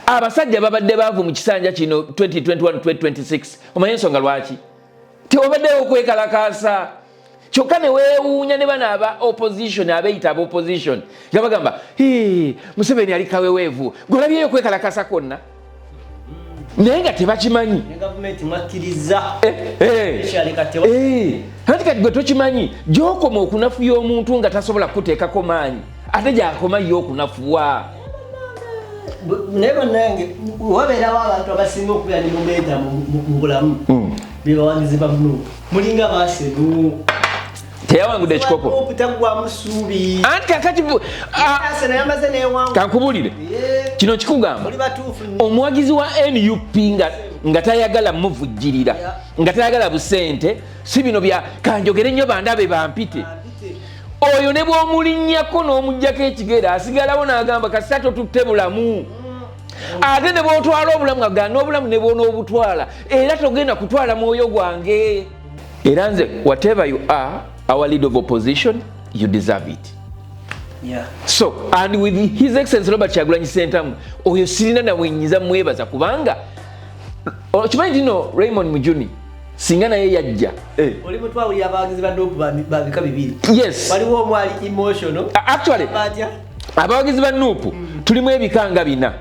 Abasajja babadde baavu mu kisanja kino 2021-2026. Omanye ensonga lwaki tewabaddewo okwekalakaasa? Kyokka ne weewuunya ne bano aba opposition, abeeyita aba opposition, nga bagamba, "Museveni ali kaweweevu." Gwolabyeyo okwekalakaasa kwonna, naye nga tebakimanyi. Ne gavumenti mwakkiriza. Anti kati gwe tokimanyi gyokoma okunafuya omuntu nga tasobola kukuteekako maanyi, ate gyakoma ye okunafuwa. Naye bannange, wabeerawo abantu abasinga okubeera ne momentum mu bulamu, bebawagizi ba NUP. Mulinga basenu. Teyawangudde ekikopo. Taggwamu ssuubi. Anti kakati Arsenal yamaze newangula. Kankubulire, kino kikugamba Muli batuufu nnyo. Omuwagizi wa NUP nga tayagala muvujjirira, nga tayagala busente, si bino bya kanjogere nnyo bandabe bampite, oyo ne bw'omulinnyako n'omugjako ekigere asigalawo n'agamba, "Kasita totutte bulamu." Ate ne bw'otwala obulamu, aga n'obulamu ne bw'onoobutwala, era togenda kutwala mwoyo gwange. Era nze, whatever you are, our leader of opposition, you deserve it. So, and with His Excellence Robert Kyagulanyi Sentamu, oyo sirina nawenyiza mwebaza, kubanga okimanyi nti no Raymond Mujuni singa naye yajja, eh. Oli mutwawulira abawagizi ba NUP ba bika bibiri. Yes. Waliwo omu ali emotional. Actually, Batya? abawagizi ba NUP tulimu ebika nga bina.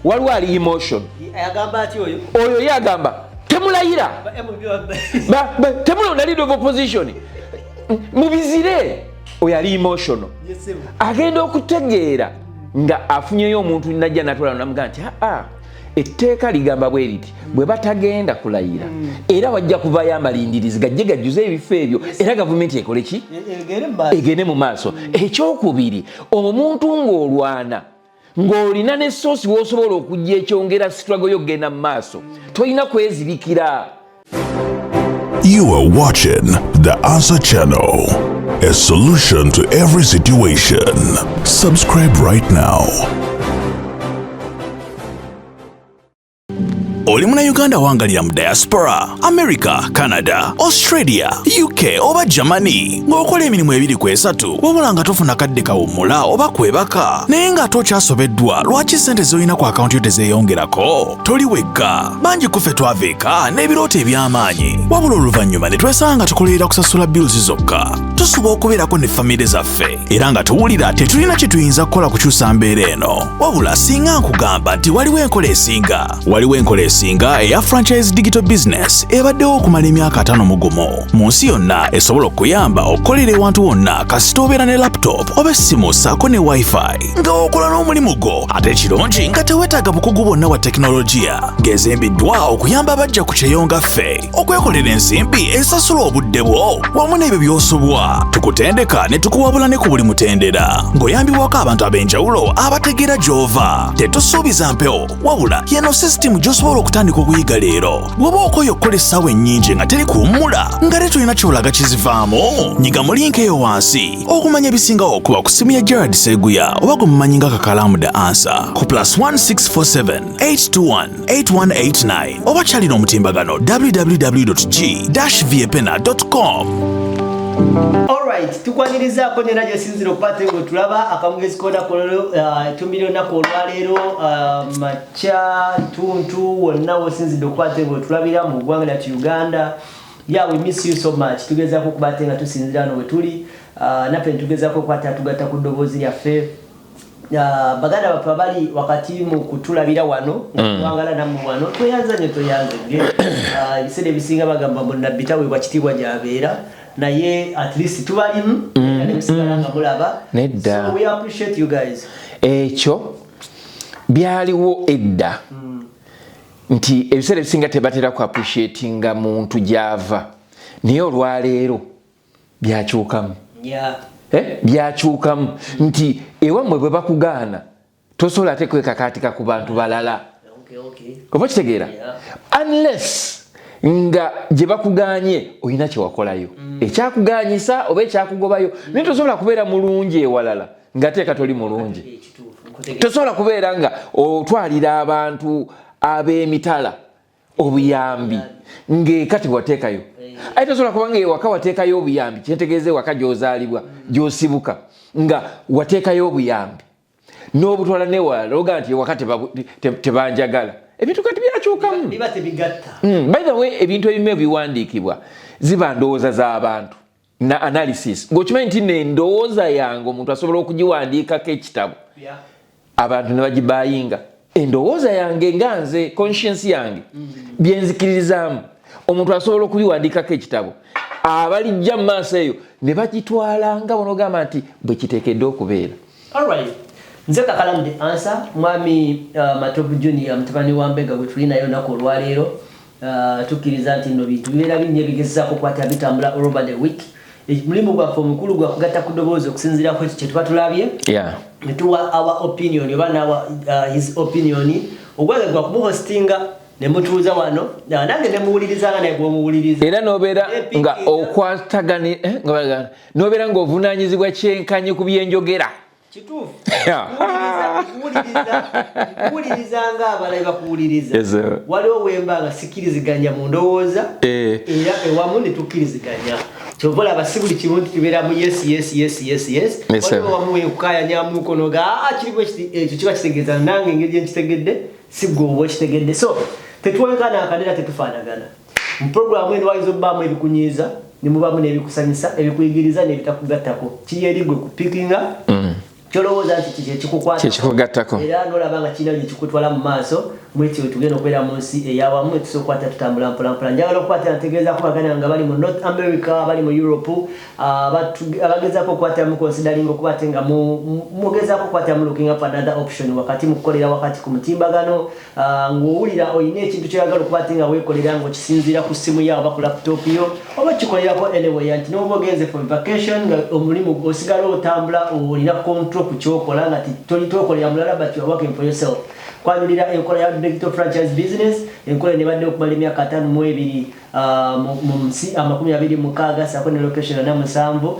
Waliwo ali emotion. Ayagamba ati oyo? Oyo ye agamba temulayira. Ba MP Temulonda leader of opposition, mubizire. Oyo ali emotional. Agenda okutegeera nga afunyeyo omuntu najja natwala namugaa nti, "Aa, etteeka ligamba bwe riti, bwe batagenda kulayira era wajja kuvayo amalindirizi gajje gajjuze ebifo ebyo, era gavumenti ekole ki?" Egere mu maaso. Egende mu maaso. Ekyokubiri, omuntu ng'olwana ng'olina ne source w'osobola okujja ekyongera struggle y'okugenda mu maaso, tolina kwezibikira. You are watching the Answer Channel, a solution to every situation. Subscribe right now. Oli Munnayuganda awangalira mu diaspora, America, Canada, Australia, UK oba Germany, ng'okola emirimu ebiri ku esatu, wabula nga tofuna kadde kawummula oba kwebaka, naye ng'ate okyasobeddwa lwaki ssente z'olina ku akawunti yo tezeeyongerako? Toli wekka. Bangi ku ffe twava eka n'ebirooto eby'amaanyi, wabula oluvannyuma ne twesanga nga tukolerera kusasula bills zokka. Tusuba okubeerako ne famire zaffe, era nga tuwulira tetulina kye tuyinza kukola kukyusa mbeera eno. Wabula singa nkugamba nti waliwo enkola esinga, waliwo enkola esinga eya franchise digital business ebaddewo okumala emyaka 51 mu nsi yonna, esobola okukuyamba okukolera ewantu wonna kasita obeera ne laptop oba essimu ssaako ne wifi, nga okola n'omulimu gwo, ate ekirungi nga teweetaaga bukugu bwonna bwa tekinologiya, ng'ezimbiddwa okuyamba abajja ku kyeyo nga ffe okwekolera ensimbi esasula obudde bwo wamu n'ebyo by'osobwa. Tukutendeka ne tukuwabula ne ku buli mutendera ng'oyambibwako abantu ab'enjawulo abategeera gy'ova. Tetusuubiza mpewo, wabula yeno sisitimu gy'osobola okutandika okuyiga leero. Bw'oba okoye okukola essaawa ennyingi nga teri kuwummula, nga tetulina ky'olaga kizivaamu, nyiga mu link eyo wansi okumanya ebisingawo okuba ku simu ya Gerard Seguya oba gwe mumanyi nga Kakalaamu The Answer ku +1647 821 8189, oba kyalina omutimbagano www.g-viepena.com. Alright, tukwanirizaako nyona gyosinzira okuba ate nga otulaba akamugezi k'olunaku olwo, ettumbi ly'olunaku olwaleero, makya tuntu, wonna wosinzidde okuba ate nga otulabira mu ggwanga lyattu Uganda. Yeah, we miss you so much. Tugezaako okuba ate nga tusinzira wano we tuli, naffe netugezaako okuba ate tugatta ku ddoboozi lyaffe. Baganda baffe abali wakati mu kutulabira wano nga tuwangala nammwe wano, tweyanza nnyo, tweyanzege. Ebiseera ebisinga bagamba mbu nabbi taweebwa kitiibwa gy'abeera, naye at least tubalimu era ne musigala nga mulaba. Nedda. So we appreciate you guys. Ekyo byaliwo edda nti ebiseera ebisinga tebatera ku appreciatinga muntu gy'ava, naye olwaleero byakyukamu. Eh, byakyukamu nti ewammwe bwe bakugaana tosobola ate kwekakaatika ku bantu balala. Oba kitegeera? Unless nga gye bakuganye olina kyewakolayo ekyakuganyisa oba ekyakugobayo, naye tosobola kubeera mulungi ewalala nga teeka toli mulungi. Ekituufu nkutegeera. Tosobola kubeera nga otwalira abantu ab'emitala obuyambi ng'eka tewateekayo. Aye tosobola kuba nga ewaka wateekayo obuyambi, kyentegeeza ewaka gy'ozaalibwa, gy'osibuka, nga wateekayo obuyambi. N'obutwala newala, oga nti ewaka tebanjagala. Ebintu kati byakyukamu. Biba tebigatta. By the way, ebintu ebimu ebiwandiikibwa ziba ndowooza z'abantu na analysis, ng'okimanyi nti nendowooza yange omuntu asobola okugiwandiikako ekitabo, abantu ne bagibayinga. Endowooza yange nga nze, conscience yange, byenzikiririzaamu, omuntu asobola okubiwandiikako ekitabo, abalijja mu maaso eyo ne bagitwala nga bonogamba nti bwe kiteekeddwa okubeera. Alright. Nze Kakalamu The Answer, mwami Matovu Junior, mutabani wa Mbega, gwe tuli naye olunaku olwaleero. Tukkiriza nti nno bintu bibeera bingi ebigezezaako okukwata bitambula all over the week. Mulimu gwaffe omukulu gwa kugatta ku ddoboozi okusinziira ku ekyo kye tuba tulabye, ne tuwa our opinion oba nawa his opinion. Ogwange gwa kumuhostinga ne mutuuza wano, nange ne muwuliriza nga naye bw'omuwuliriza. Era nobeera nga okwatagani, nobeera ng'ovunaanyizibwa kyenkanyi ku byenjogera. Kituufu. Kuwuliriza nga abalala bakuwuliriza. Yes, sir. Waliwo wemba nga sikkiriziganya mu ndowooza, era ewamu ne tukkiriziganya. Kyova olaba si buli kimu nti tubeera mu yes. Yes, sir. Waliwo wamu wekukayanyamuko noga, "Ah, kiri bwe kiti." Ekyo kiba kitegeeza nange engeri gye nkitegedde si gwe oba okitegedde. So tetwenkanankana era tetufaanagana mu puroguramu eno. Wayinza okubaamu ebikunyiiza, ne mubaamu n'ebikusanyusa, ebikuyigiriza n'ebitakugattako. Kiri eri gwe kupikinga kyolowooza nti kiki ekikukwata, Kyekikugattako. era nolaba nga kirina gye kikutwala mu maaso. Mwekyo tugenda okubeera mu nsi eyawamu, etusobola okukwata tutambula mpolampola. Njagala okukwatira ntegeezaako baganda nga bali mu North America, bali mu Europe, abagezaako okukwatira mu considering okuba ate nga mugezaako okukwatira mu looking up another option wakati mu kukolera wakati ku mutimbagano, ng'owulira olina ekintu kyoyagala okuba ate nga weekolera ng'okisinziira ku ssimu yo oba ku laptop yo oba kikolerako anyway, nti noba ogenze for vacation nga omulimu osigala otambula, olina control ku kyokola nga toli tokolera mulala, but you are working for yourself. Kwanjulira enkola ya digital franchise business. Enkola nebadde okumala emyaka 52 mu nsi 26 saako ne location 47.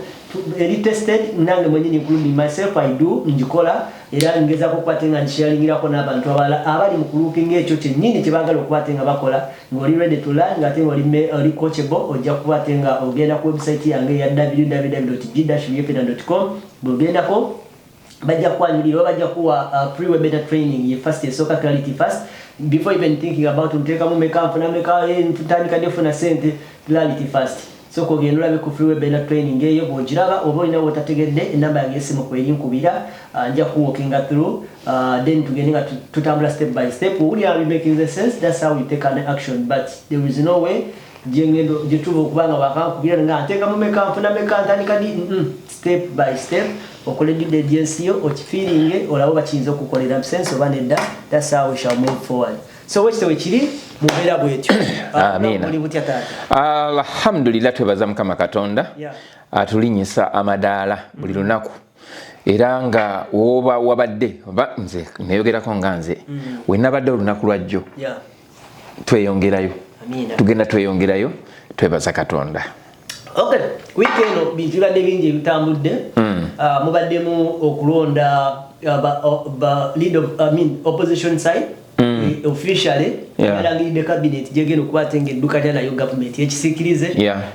Eri tested, nange mwenyini, including myself, I do, njikola era ngezaako okukwata nga nkisharingirako n'abantu abalala abali mu kulookinga ekyo kyennyini kye baagala okukwata nga bakola. Ng'oli ready to learn, ng'ate ng'oli oli coachable, ojja kuba ate nga ogenda ku website yange eya www.g-vfn.com. Bw'ogendako bajja kwanjulira oba bajja kuwa free webinar training ye first esooka, clarity first, before even thinking about nteekamu meka, nfuna meka, ntandika ndifuna sente. Clarity first. So kogenda olabe ku free webinar training eyo. Bw'ogiraba oba olina wotategedde, enamba yange esimu kweri, nkubira, nja kuwalkinga through, then tugende nga tutambula step by step. Owulira be making the sense, that's how you take an action. But there is no way gyengendo gyetuva okubanga bakankubira nga nteekamu meka, nfuna meka, ntandika di. Step by step, okole due diligence yo, okifiiringe, olabe oba kiyinza okukolera sense oba nedda. That's how we shall move forward. So wekito wekiri mubeera bwetyo. Amiina. Buli butya, taata? Alhamdulillah, twebaza Mukama Katonda atulinyisa amadaala buli lunaku. Era nga woba wabadde oba nze neyogerako nga nze wenabadde olunaku lwajjo, tweyongerayo. Amiina. Tugenda tweyongerayo, twebaza Katonda. Okay, wiiki eno bintu bibadde bingi ebitambudde. Mubaddemu okulonda ba lead of, I mean, opposition side. Officially yalangiridde cabinet gyegenda okuba ate ng'eddukanya nayo gavumenti ekisiikirize,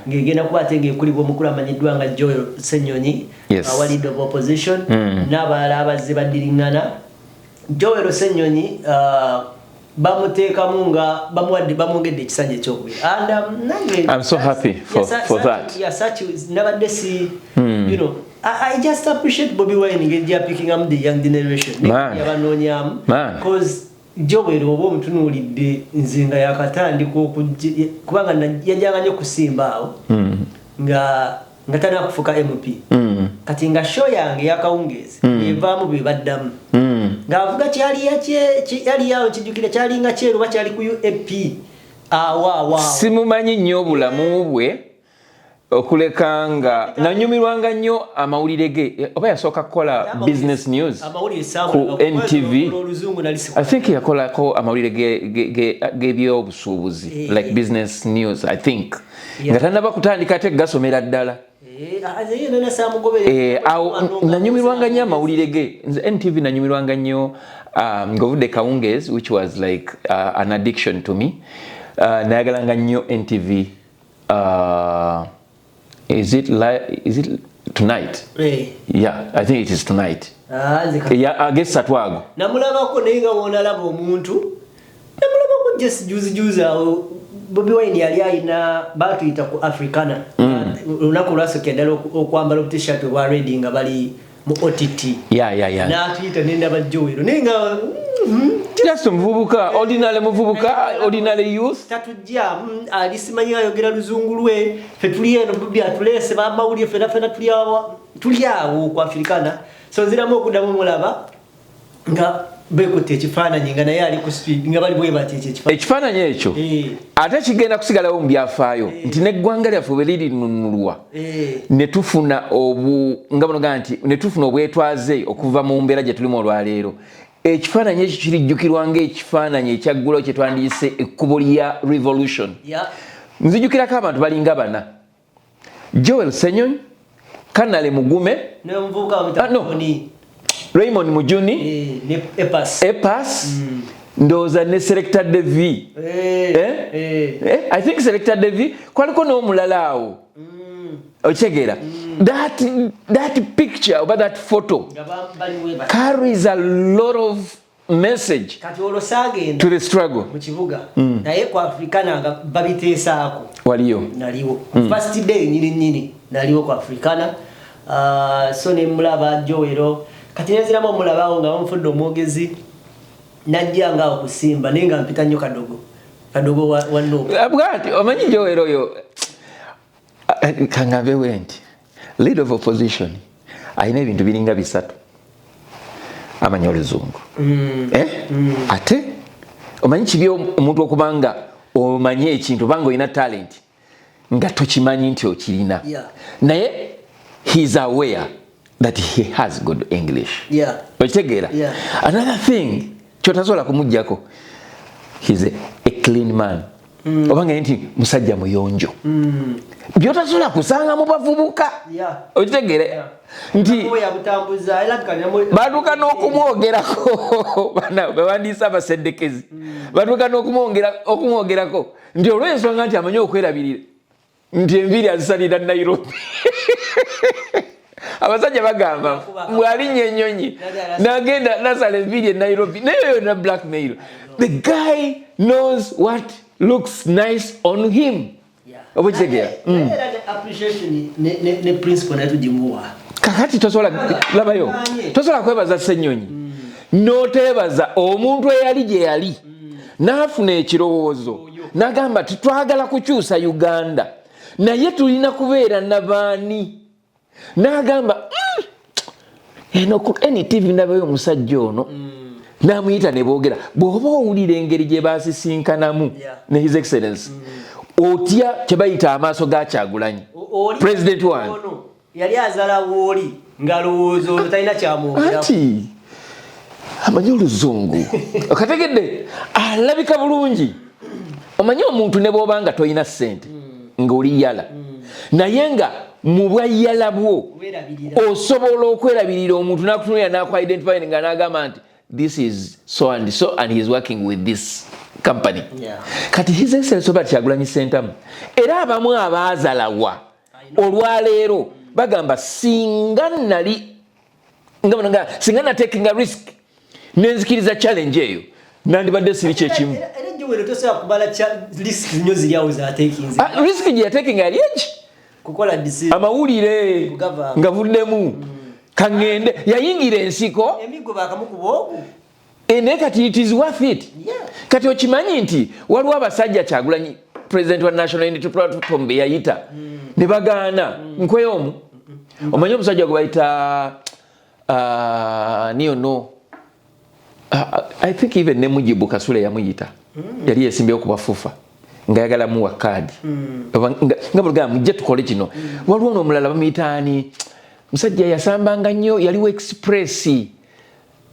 ng'egenda kuba ate ng'ekulibwa omukulu amanyiddwa nga Joel Ssenyonyi, wa leader of opposition, n'abalala abazze baddiriŋŋana. Joel Ssenyonyi bamuteekamu nga bamuwadde, bamwongedde ekisanja ekyokubiri. And nange I'm so happy for that. Yeah, such nabadde si I just appreciate Bobby Wine ngeri gyapickingamu the young generation Man. yabanoonyamu, Man. 'cause Joel oba omutunuulidde, nze nga yakatandika okujja, kubanga yajjanga nnyo kusimba awo nga tanakufuuka MP. Kati nga show yange yakawungeezi evaamu bye baddamu ng'avuga kyaliya kyaliyawo, kijjukira kyalinga kyeru oba kyali ku UAP awo awo awo. Simumanyi nnyo obulamu bwe, okuleka nga nanyumirwanga nnyo amawulire ge, oba yasooka kukola business news amawulire ku NTV. Oluzungu nali I think yakolako amawulire g'ebyobusuubuzi, like business news, I think, nga tanaba kutandika ate gasomera ddala. Awo nanyumirwanga nnyo amawulire ge. Nze NTV nanyumirwanga nnyo, ng'ovudde kawungeezi, which was like an addiction to me. Nayagalanga nnyo NTV, is it tonight? Yeah, I think it is tonight. Ah, nze Ag'essatu ago. Namulabako, naye nga wonalaba omuntu, namulabako just juzi juzi awo. Bobi Wine yali alina batuyita ku Africana, olunaku olwasooka ddala okwambala obutishat obwa red nga bali mu OTT. Ya. N'atuyita, nendaba Joel, naye nga Just muvubuka, ordinary muvubuka, ordinary youth. Tatujja, ali simanyi ayogera luzungu lwe. Ffe tuli eno, Bobi atuleese, bamawulire, fena fena tuli awo, tuli awo ku Africana. So nziramu okuddamu mulaba nga bekutte ekifaananyi nga naye ali ku speed, nga bali bwe bati, ekyo ekifaananyi. Ekifaananyi ekyo ate kigenda kusigalawo mu byafaayo nti neggwanga lyaffe bwe lirinunulwa ne tufuna obu nga buno gaa nti ne tufuna obwetwaze okuva mu mbeera gye tulimu olwaleero, ekifaananyi ekyo kirijjukirwa ng'ekifaananyi ekyaggulawo kye twandiyise ekkubo lya revolution. Nzijukirako abantu balinga bana: Joel Senyonyi, Kanale Mugume, n'omuvubuka bamuyita Ah, no. Tony, Raymond Mujuni, ne Epas. Epas, ndowooza ne Selector Devi. Eh? Eh, I think Selector Devi kwaliko n'omulala awo. Okitegeera that picture oba that photo Nga bali bwe bati. carries a lot of message Kati olwo saagenda to the struggle. mu kibuga, naye ku Africana nga babiteesaako. Waliyo. Naliwo first day nyini nyini, naliwo ku Africana. So nemulaba Joel. Kati nenziramu omulabawo nga bamufudde omwogezi, najja nga awo kusimba, naye nga mpita nnyo Kadogo, Kadogo wa NUP. Bwati omanyi Joel oyo, kangambewe nti leader of opposition alina ebintu biringa bisatu: amanyi oluzungu, eh? Ate omanyi kibi omuntu okuba nga omanyi ekintu obanga olina talent nga tokimanyi nti okirina. Naye he is aware that he has good English. Okitegeera? Yeah. Another thing kyotasobola kumugjako, he's a clean man, obanga nti musajja muyonjo, byotasobola kusanga mu bavubuka. Okitegeera nti Kuba yabutambuza era batuuka n'okumwogerako, bawandiise abaseddekezi, batuuka n'okumwogerako nti olw'ensonga nti amanyi okwerabirira, nti enviiri azisalira Nairobi. Abasajja bagamba bw'alinnya ennyonyi nagenda nasala enviiri e Nairobi, naye oyo na blackmail. The guy knows what looks nice on him. Oba okitegeera? Naye era ne appreciation ne principle naye tugimuwa. Kakati tosobola labayo, tosobola kwebaza Ssenyonyi n'oteebaza omuntu eyali gye yali n'afuna ekirowoozo n'agamba titwagala kukyusa Uganda, naye tulina kubeera nabaani, n'agamba, eno ku NTV ndabayo omusajja ono," n'amuyita ne boogera. Bw'oba owulira engeri gye basisinkanamu ne His Excellence, otya kye bayita amaaso ga Kyagulanyi, Oli president wange. Ono yali azala wooli ng'alowooza ono talina kyamwogera. Anti amanyi oluzungu, okategedde, alabika bulungi. Omanyi omuntu ne bw'oba nga tolina ssente, ng'oli yala, naye nga mu bwayala bwo Weerabirira. osobola okwerabirira, omuntu nakutunulira naku identify nga nagamba nti this is so and so and he is working with this company. Kati His Excellence Robert Kyagulanyi Sentamu, era abamu abaazalawa olwaleero bagamba singa nali nga bano nga singa natekinga risk nenzikiriza challenge eyo, nandibadde siri kyekimu. Era Joel tosobola kubala risk nnyo ziri awo zatekinze. Ah, risk gye yatekinga yali egi Kukola decision. Amawulire Kugavaamu. nga vuddemu kaŋŋende, yayingira ensiko. Emiggo bakamukuba ogu. Eh, naye kati it is worth it. Kati okimanyi nti waliwo abasajja Kyagulanyi, president wa National Unity Platform, be yayita ne bagaana. Nkweyo omu, omanyi omusajja gwe bayita niyo no I think even ne Mujibu Kasule yamuyita, yali yesimbyewo ku bafufa nga yagala muwa kaadi. Oba nga bulugamba mujje tukole kino. Waliwo n'omulala bamuyita ani, musajja yasambanga nnyo, yaliwo Express,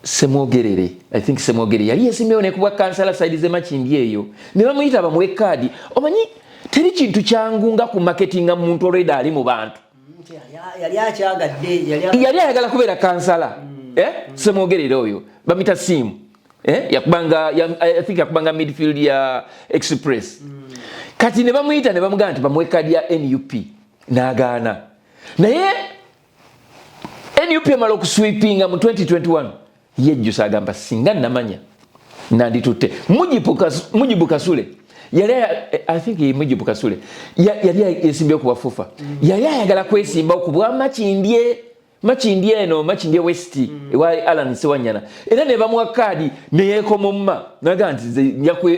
Semwogerere, I think Semwogerere yali yesimbyewo nekubwa kansala side zemakindi eyo, ne bamuyita bamuwe kaadi. Omanyi teri kintu kyangu nga ku marketinga muntu olweda ali mu bantu. Nti yali akyagadde yali Yali ayagala kubeera kansala, eh? Semwogerere oyo bamita Simu, eh? Yakubanga I think yakubanga midfield ya Express. Kati ne bamuyita ne bamugamba nti bamuwe kaadi ya NUP, n'agaana. Naye NUP emala okusweepinga mu 2021, yejjusa, agamba, "Singa namanya nanditutte." Mujibu Kasule yali, I think Mujibu Kasule yali yesimbyewo ku bafufa. Yali ayagala kwesimbawo ku bwa Makindye, Makindye eno, Makindye West, ewa Alan Sewanyana, era ne bamuwa kaadi neyekomomma, naga nti, "Nze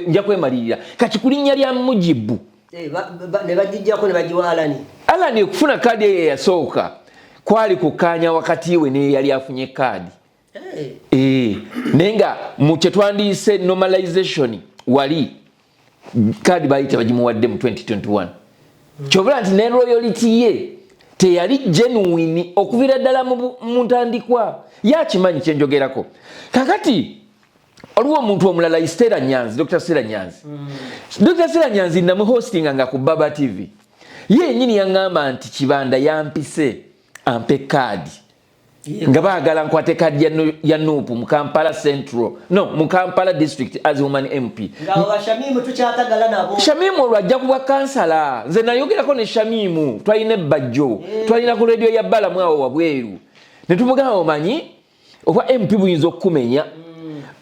nja kwemalirira kati ku linnya lya Mujibu." Eh, ne bagijjako ne bagiwa Alani. Alan okufuna kaadi eyo eyasooka kwali kukkaanya wakati we neyali afunye kaadi. Eh, naye nga mu kyetwandiise normalization, wali kaadi baali tebagimuwadde mu 2021. Kyobula nti ne loyalty ye teyali genuine okuviira ddala mu ntandikwa. Yakimanyi kyenjogerako. Kakati waliwo omuntu omulala, Stella Nyanzi, Dr Stella Nyanzi. Dr Stella Nyanzi namuhostinga nga ku Baba TV. Ye yenyini yaŋŋamba nti Kibanda yampise ampe kaadi nga baagala nkwate kaadi ya NUP mu Kampala Central, no, mu Kampala District as woman MP. Nga Bashamimu tukyatagala nabo. Shamimu olwo ajja kuba kansala. Nze nayogerako ne Shamimu, twalina ebbajjo, twalina ku radio ya Balamu awo wabweru, ne tumugamba, "Omanyi obwa MP buyinza okukumenya.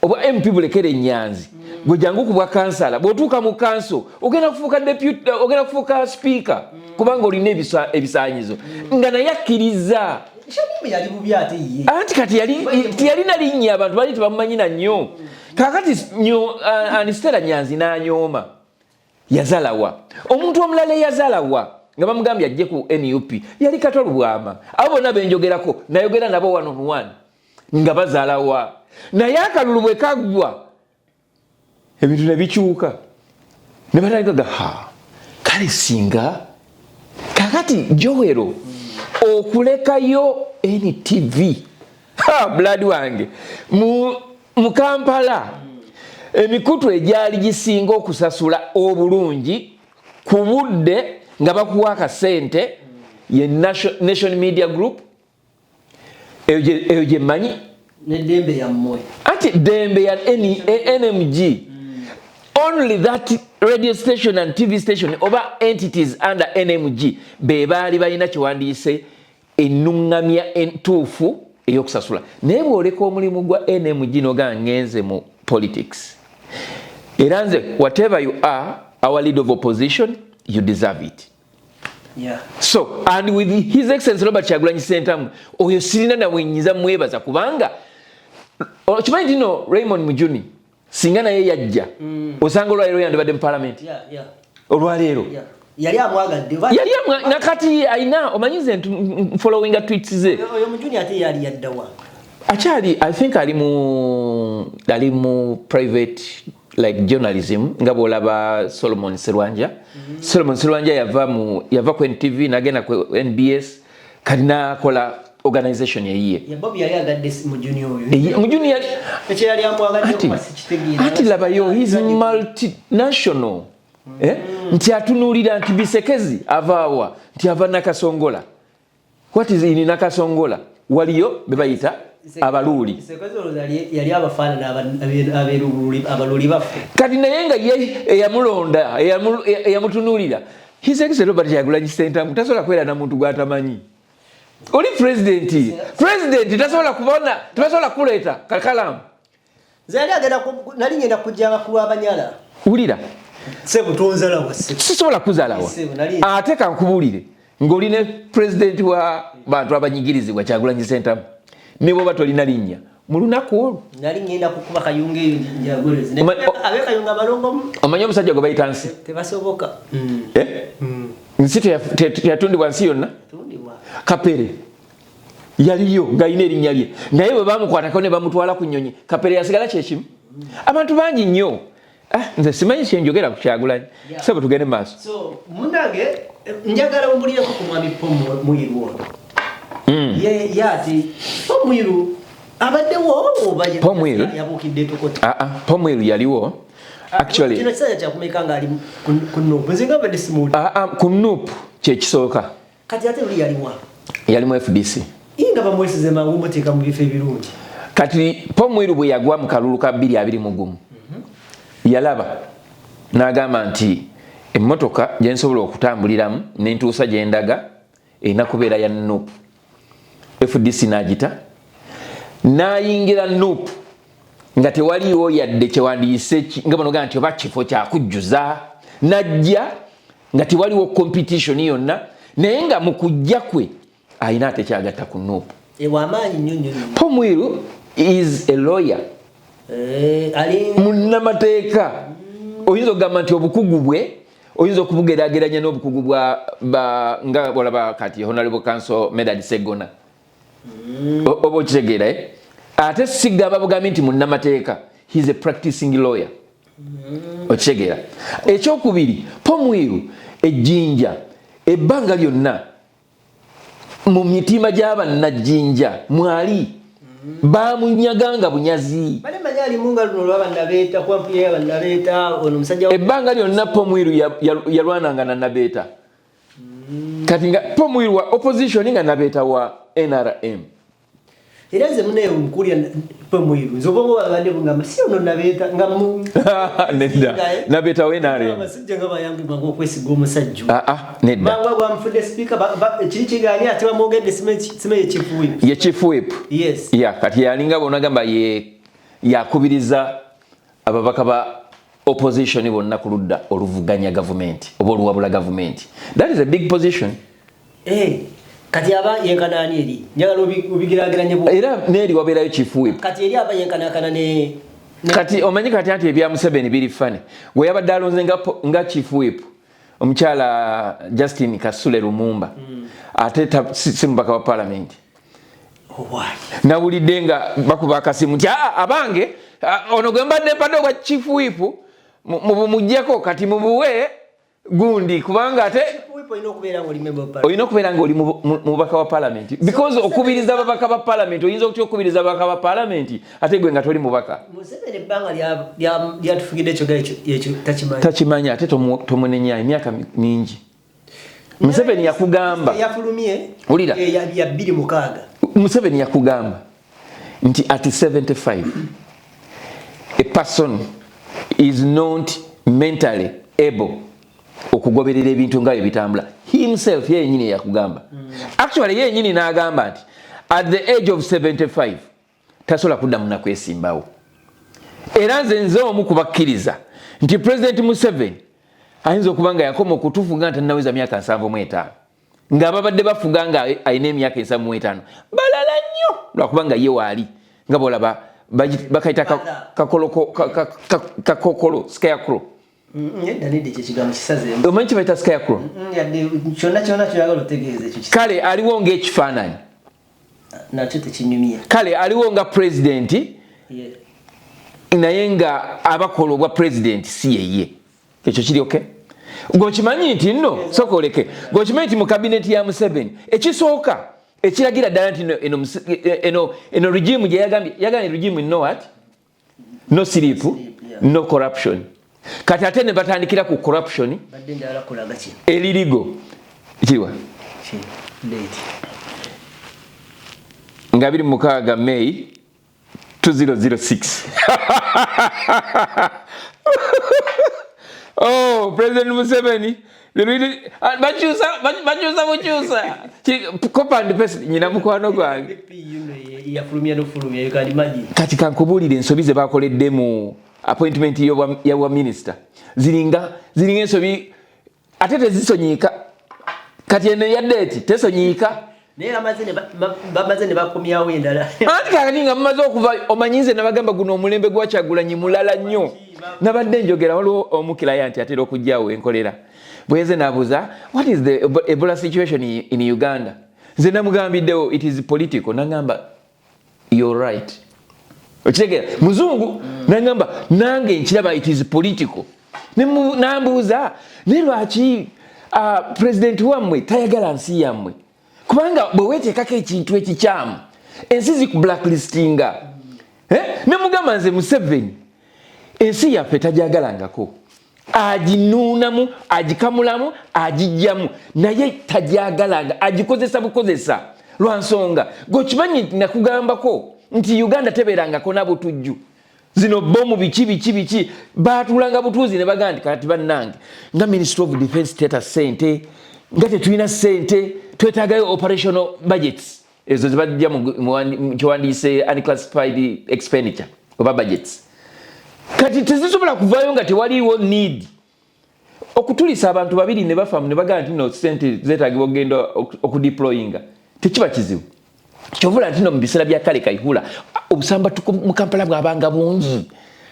Obwa MP bulekere Enyanzi, gwe jangu ku bwa kansala. Bw'otuuka mu kanso ogenda kufuuka deputy, ogenda kufuuka speaker, kubanga olina ebisaanyizo." Nga naye akkiriza. Shamimu yali bubi ate ye. Anti kati teyalina linnya, abantu bali tebamumanyi na nnyo. Kakati ani, Stella Nyanzi n'anyooma. Yazalawa omuntu omulala eyazalawa nga bamugambye ajje ku NUP yali Kato Lubwama. Abo bonna benjogerako nayogera nabo one on one nga bazalawa, naye akalulu bwe kaggwa ebintu ne bikyuka ne batandikaga ha kale singa. Kakati Joel okulekayo NTV, ha, blood wange, mu Kampala emikutu egyali gisinga okusasula obulungi ku budde nga bakuwa akasente ye Nation Media Group. Eyo gye mmanyi. Neddembe yammwe. Anti Dembe ya NMG. Only that radio station and TV station oba entities under NMG be baali balina kiwandiise ennuŋŋamya entuufu ey'okusasula. Naye bw'oleka omulimu gwa NMG noga ngenze mu politics, era nze, whatever you are, our leader of opposition, you deserve it. So and with His Excellency Robert Kyagulanyi Sentamu, oyo sirina nawe nyiza mwebaza, kubanga okimanyi nti no Raymond Mujuni singa naye yajja, osanga olwaleero yandibadde mu parliament. Olwaleero. Yali amwagadde. Yali nakati ayina, omanyi nze followinga tweets ze. Oyo Mujuni ate yali yaddawa? Akyali, I think ali mu private, like journalism, nga bwolaba Solomon Serwanja. Solomon Serwanja yava ku NTV nagenda ku NBS, kati nakola organization eyiye. Ya Bobi yali agadde Mujuni oyo. Mujuni yali Ekyo yali amwagadde Ati, kuba sikitegeera. ati labayo, he's multinational. Eh? Nti atunuulira nti Bisekezi avaawa, nti ava Nakasongola. What is in Nakasongola? Waliyo be bayita Abaluuli. Ssekezi olowooza yali abafaanana Abaluli baffe. Kati naye nga ye eyamulonda, eyamutunuulira, His Excellency Robert Kyagulanyi Ssentamu, tasobola kubeera na muntu gw'atamanyi. Oli pulezidenti, pulezidenti tasobola kubona, tebasobola kuleeta kakalamu. Nze yali agenda nali ngenda kujjanga ku lwabanyala. Wulira. Sebo tonzalawa se. Sisobola kuzalawa. Sebo, nali- Ate kankubuulire, ng'oli ne pulezidenti wa bantu abanyigirizibwa, Kyagulanyi Ssentamu, ne bwoba tolina linnya mu lunaku olwo. Nali ngenda kukuba Kayunga eyo njagolezi. Ab'ekayunga balongo. Omanyi omusajja gwe bayita Nsi? Tebasoboka. Eh? Nsi teyatundibwa nsi yonna. Tundibwa. Kapere yaliyo ng'alina erinnya lye, naye bwe bamukwatako ne bamutwala ku nnyonyi, Kapere yasigala kyekimu. Abantu bangi nnyo. Ah, nze simanyi kyenjogera ku Kyagulanyi. Sebo, tugende mu maaso. So munange, njagala ombulireko ku mwami Paul Muyiru ono. Ye ati Paul Muyiru abaddewo oba Paul Muyiru? yabuukidde Tokota? Ah, ah, Paul Muyiru yaliwo actually. Kino kisanja kyakumeka nga ali ku NUP? Nze nga abadde simuwulira. Ah, ah, ku NUP kyekisooka. Kati ate luli yaliwa? Yali mu FDC. Ye nga bamwesize mangu muteeka mu bifo ebirungi. Kati Paul Mwiru bwe yagwa mu kalulu ka 2021, yalaba n'agamba nti emmotoka gye nsobola okutambuliramu nentuusa gye ndaga erina kubeera ya NUP. FDC n'agita, n'ayingira NUP nga tewaliiwo yadde kyewandiise nga banogaa nti oba kifo kyakujjuza. Najja nga tewaliwo competition yonna, naye nga mu kujja kwe ayina ate kyagatta ku NUP. Wamaanyi nnyo nnyo nnyo. Paul Mwiru is a lawyer. Ali Munnamateeka. Oyinza okugamba nti obukugu bwe oyinza okubugeraageranya n'obukugu bwa nga olaba kati Honorable Counsel Medard Segona. Oba okitegeera, eh? Ate sigamba bugambi nti munnamateeka, he is a practicing lawyer. Okitegeera? Ekyokubiri, Paul Mwiru ejjinja ebbanga lyonna mu mitima gy'abannajjinja mwali bamunyaganga bunyazi. Bale manyi alimu nga luno olwa Bannabeeta, kuba mpulira Bannabeeta ono omusajja Ebbanga lyonna Paul Mwiru yalwananga na Nabeeta. Kati nga Paul Mwiru wa opposition, nga Nabeeta wa NRM. Era nze munaye nkulya Mwiru, nze obwongo bwabadde bungamba si ono Nabeeta nga mu Nedda, Nabeeta wa NRM. Abasajja nga bayambibwanga okwesiga omusajja. Ah, ah, nedda. Mangu bamufudde sipiika, kiri kiganye ate bamwogedde sime ye chief whip. Ye chief whip. Yes. Ya, kati yalinga bonagamba ye yakubiriza ababaka ba opposition bonna ku ludda oluvuganya gavumenti oba oluwabula gavumenti. That is a big position. Kati aba yenkana ani eri? Njagala obigerageranye Era neeri wabeerayo chief whip. Kati eri aba yenkanakana ne Kati omanyi kati anti ebya Museveni biri funny. We yabadde alonze nga chief whip omukyala Justin Kasule Lumumba, ate si mubaka wa parliament. Owaayi. Nawulidde nga bakuba akasimu nti, "Aa, abange, ono gwe mbadde mpadde obwa chief whip mubumugyeko, kati mubuwe gundi," kubanga ate Whip olina okubeera ng'oli member of parliament. Olina okubeera nga oli mubaka wa parliament, because okubiriza ababaka ba parliament, oyinza okutya okubiriza ababaka ba parliament ate gwe nga toli mubaka? Museveni ebbanga lyatufugidde ekyo ekyo takimanyi. Takimanyi, ate tomunenya, emyaka mingi. Museveni yakugamba Yafulumye Wulira. Ya 2006. Museveni yakugamba nti at 75 a person is not mentally able okugoberera ebintu nga bye bitambula. Himself, ye yenyini yakugamba. Actually, ye yenyini n'agamba nti at the age of 75 tasobola kuddamu nakwesimbawo. Era nze omu kubakkiriza nti President Museveni ayinza okuba nga yakoma okutufuga nga tannaweza myaka 75, ng'ababadde bafuga nga alina emyaka 75 balala nnyo, lwakuba nga ye waali nga bolaba bakayita kakokolo, scarecrow. Nedda, nedda, ekyo ekigambo kisazeemu. Omanyi kibayita scarecrow? Yadde kyonna kyonna kyoyagala otegeeza ekyo Kale aliwo ng'ekifaananyi. Nakyo tekinyumye. Kale aliwo nga pulezidenti, naye nga abakola obwa pulezidenti si yeye. Ekyo kiri okay. Gweokimanyi nti nno, sooka oleke, gweokimanyi nti mu kabineti ya Museveni ekisooka ekiragira ddala nti no, eno regime gye yagambye, yagambye regime no what, no sleep, no corruption. Kati ate ne batandikira ku corruption. Badde njagala kulaga kino. Eririgo kiriwa? Kino date. Nga 26 May 2006. Oh, President Museveni. Ah, bakyusa bukyusa. Copy and paste, nyina mukwano gwange. Yafulumya nofulumya, you can imagine. Kati kankubuulire ensobi ze bakoledde mu appointment y'obwa minisita. Ziringa ensobi ate tezisonyiika. Kati eno ya date tesonyiika. Naye bamaze ne bakomyawo endala. Anti kakati nga mumaze okuva, omanyi nze nabagamba guno omulembe gwa Kyagulanyi mulala nnyo. Nabadde njogera, waliwo omukiraya nti atera okujjawo enkolera bweze nabuuza, "What is the Ebola situation in Uganda?" Nze namugambiddewo, "It is political." Nagamba, "You're right." Okitegeera? Muzungu. Nagamba, "Nange nkiraba, it is political." Nambuuza, "Naye lwaki president wammwe tayagala nsi yammwe? Kubanga bwe weeteekako ekintu ekikyamu, ensi ziku blacklistinga." Eh? Nemugamba nze Museveni ensi yaffe tajagalangako, aginuunamu, agikamulamu, agijjamu, naye tajagalanga, agikozesa bukozesa. Lwa nsonga gweokimanyi nakugambako nti Uganda tebeerangako nabutujju, zino bomu biki biki biki, batulanga butuuzi ne bagamba nti kati bannange nga Ministry of Defense teta sente, nga tetulina sente, twetaagayo operational budgets. Ezo zibajja mu kyewandiise unclassified expenditure oba budgets. Kati tezisobola kuvaayo nga tewaliiwo need. Okutulisa abantu babiri ne bafa ne bagamba nti no, sente zeetagibwa okugenda okudeployinga, tekiba kizibu. Kyovula nti no, mu biseera bya kale Kayihura, obusambatuko mu Kampala bwabanga bungi.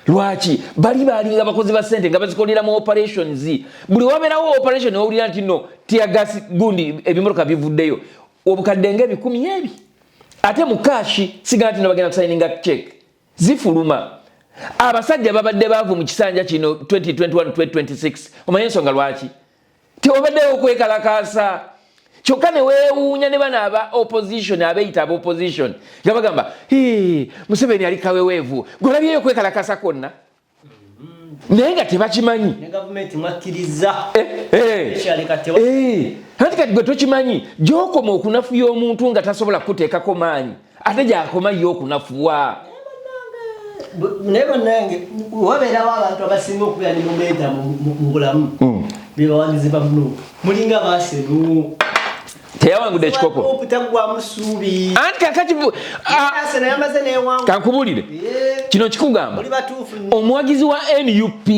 Lwaki? Bali balinga bakozi ba sente nga bazikolera mu operations. Buli wabeerawo operation, owulira nti no, teargas gundi, ebimotoka bivuddeyo, obukadde nga 1000 ebi, ate mu cash. Sigala nti no, bagenda kusayininga check, zifuluma. Abasajja babadde baavu mu kisanja kino 2021-2026. Omanye ensonga lwaki? Tewabaddewo okwekalakaasa. Kyokka ne weewuunya ne bano aba opposition, abeeyita aba opposition, nga bagamba, "Hii, Museveni ali kaweweevu." Gwolabyeyo okwekalakaasa kwonna, naye nga tebakimanyi. Ne gavumenti mwakkiriza. Kyaleka Anti kati gwe tokimanyi gyokoma okunafuya omuntu nga tasobola kukuteekako maanyi, ate gyakoma ye okunafuwa. Naye bannange, wabeerawo abantu abasinga okubeera ne momentum mu bulamu, bebawagizi ba NUP. Mulinga basenu. Teyawangudde ekikopo. Taggwamu ssuubi. Anti kakati Arsenal yamaze newangula. Kankubulire, kino kikugamba Muli batuufu. omuwagizi wa NUP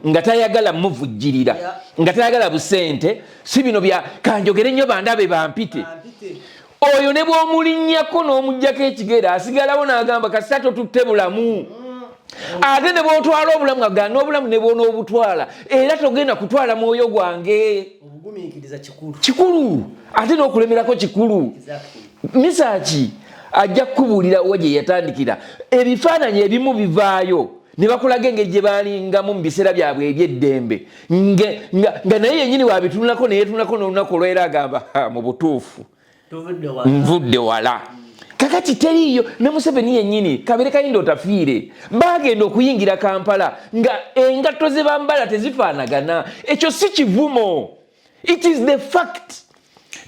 nga tayagala muvujjirira, nga tayagala busente, si bino bya kanjogere nnyo bandabe bampite. Bampite. Oyo ne bw'omulinnyako n'omuggyako ekigere, asigalawo n'agamba, kasita totutte bulamu. Ate ne bw'otwala obulamu, aga n'obulamu ne bw'onoobutwala, era togenda kutwala mwoyo gwange. Obugumiikiriza kikulu. Kikulu, ate n'okulemerako kikulu. Misaaki ajja kukubuulira wa gye yatandikira. Ebifaananyi ebimu bivaayo ne bakulaga engeri gye baalingamu mu biseera byabwe ebyeddembe, nga naye yennyini wabitunulako neyetunulako n'olunaku olwera agamba, "Ha, mu butuufu Tuvudde wala." Nvudde wala. Kakati teriiyo ne Museveni yennyini kabere kayinda otafiire. Bagenda okuyingira Kampala nga engatto ze bambala tezifaanagana. Ekyo si kivumo, it is the fact.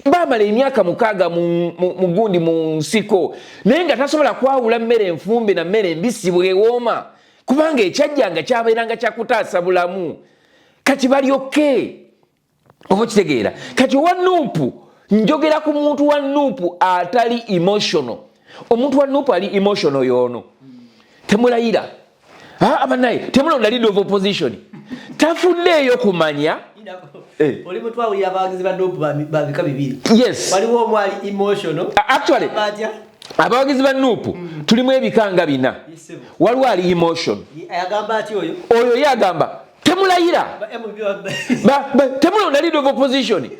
Bamala emyaka 6 mu gundi, mu nsiko, naye nga tasobola kwawula mmere enfumbe na mmere embisi bwewooma, kubanga ekyajjanga kyabeeranga kyakutaasa bulamu. Kati balyoke oba okitegeera. Kati owa NUP, njogera ku muntu wa NUP atali emotional. Omuntu wa NUP ali emotional yoono, temulayira. Abanaye, temulonda leader of opposition tafuddeeyo kumanya. Oli mutwawulira abawagizi ba NUP ba bika bibiri. Yes. Waliwo omu ali emotional. Actually, Batya? abawagizi ba NUP tulimu ebika nga bina. Yes, sir. Waliwo ali emotion. Ayagamba ati oyo? Oyo ye agamba temulayira. Ba MB Temulonda leader of opposition,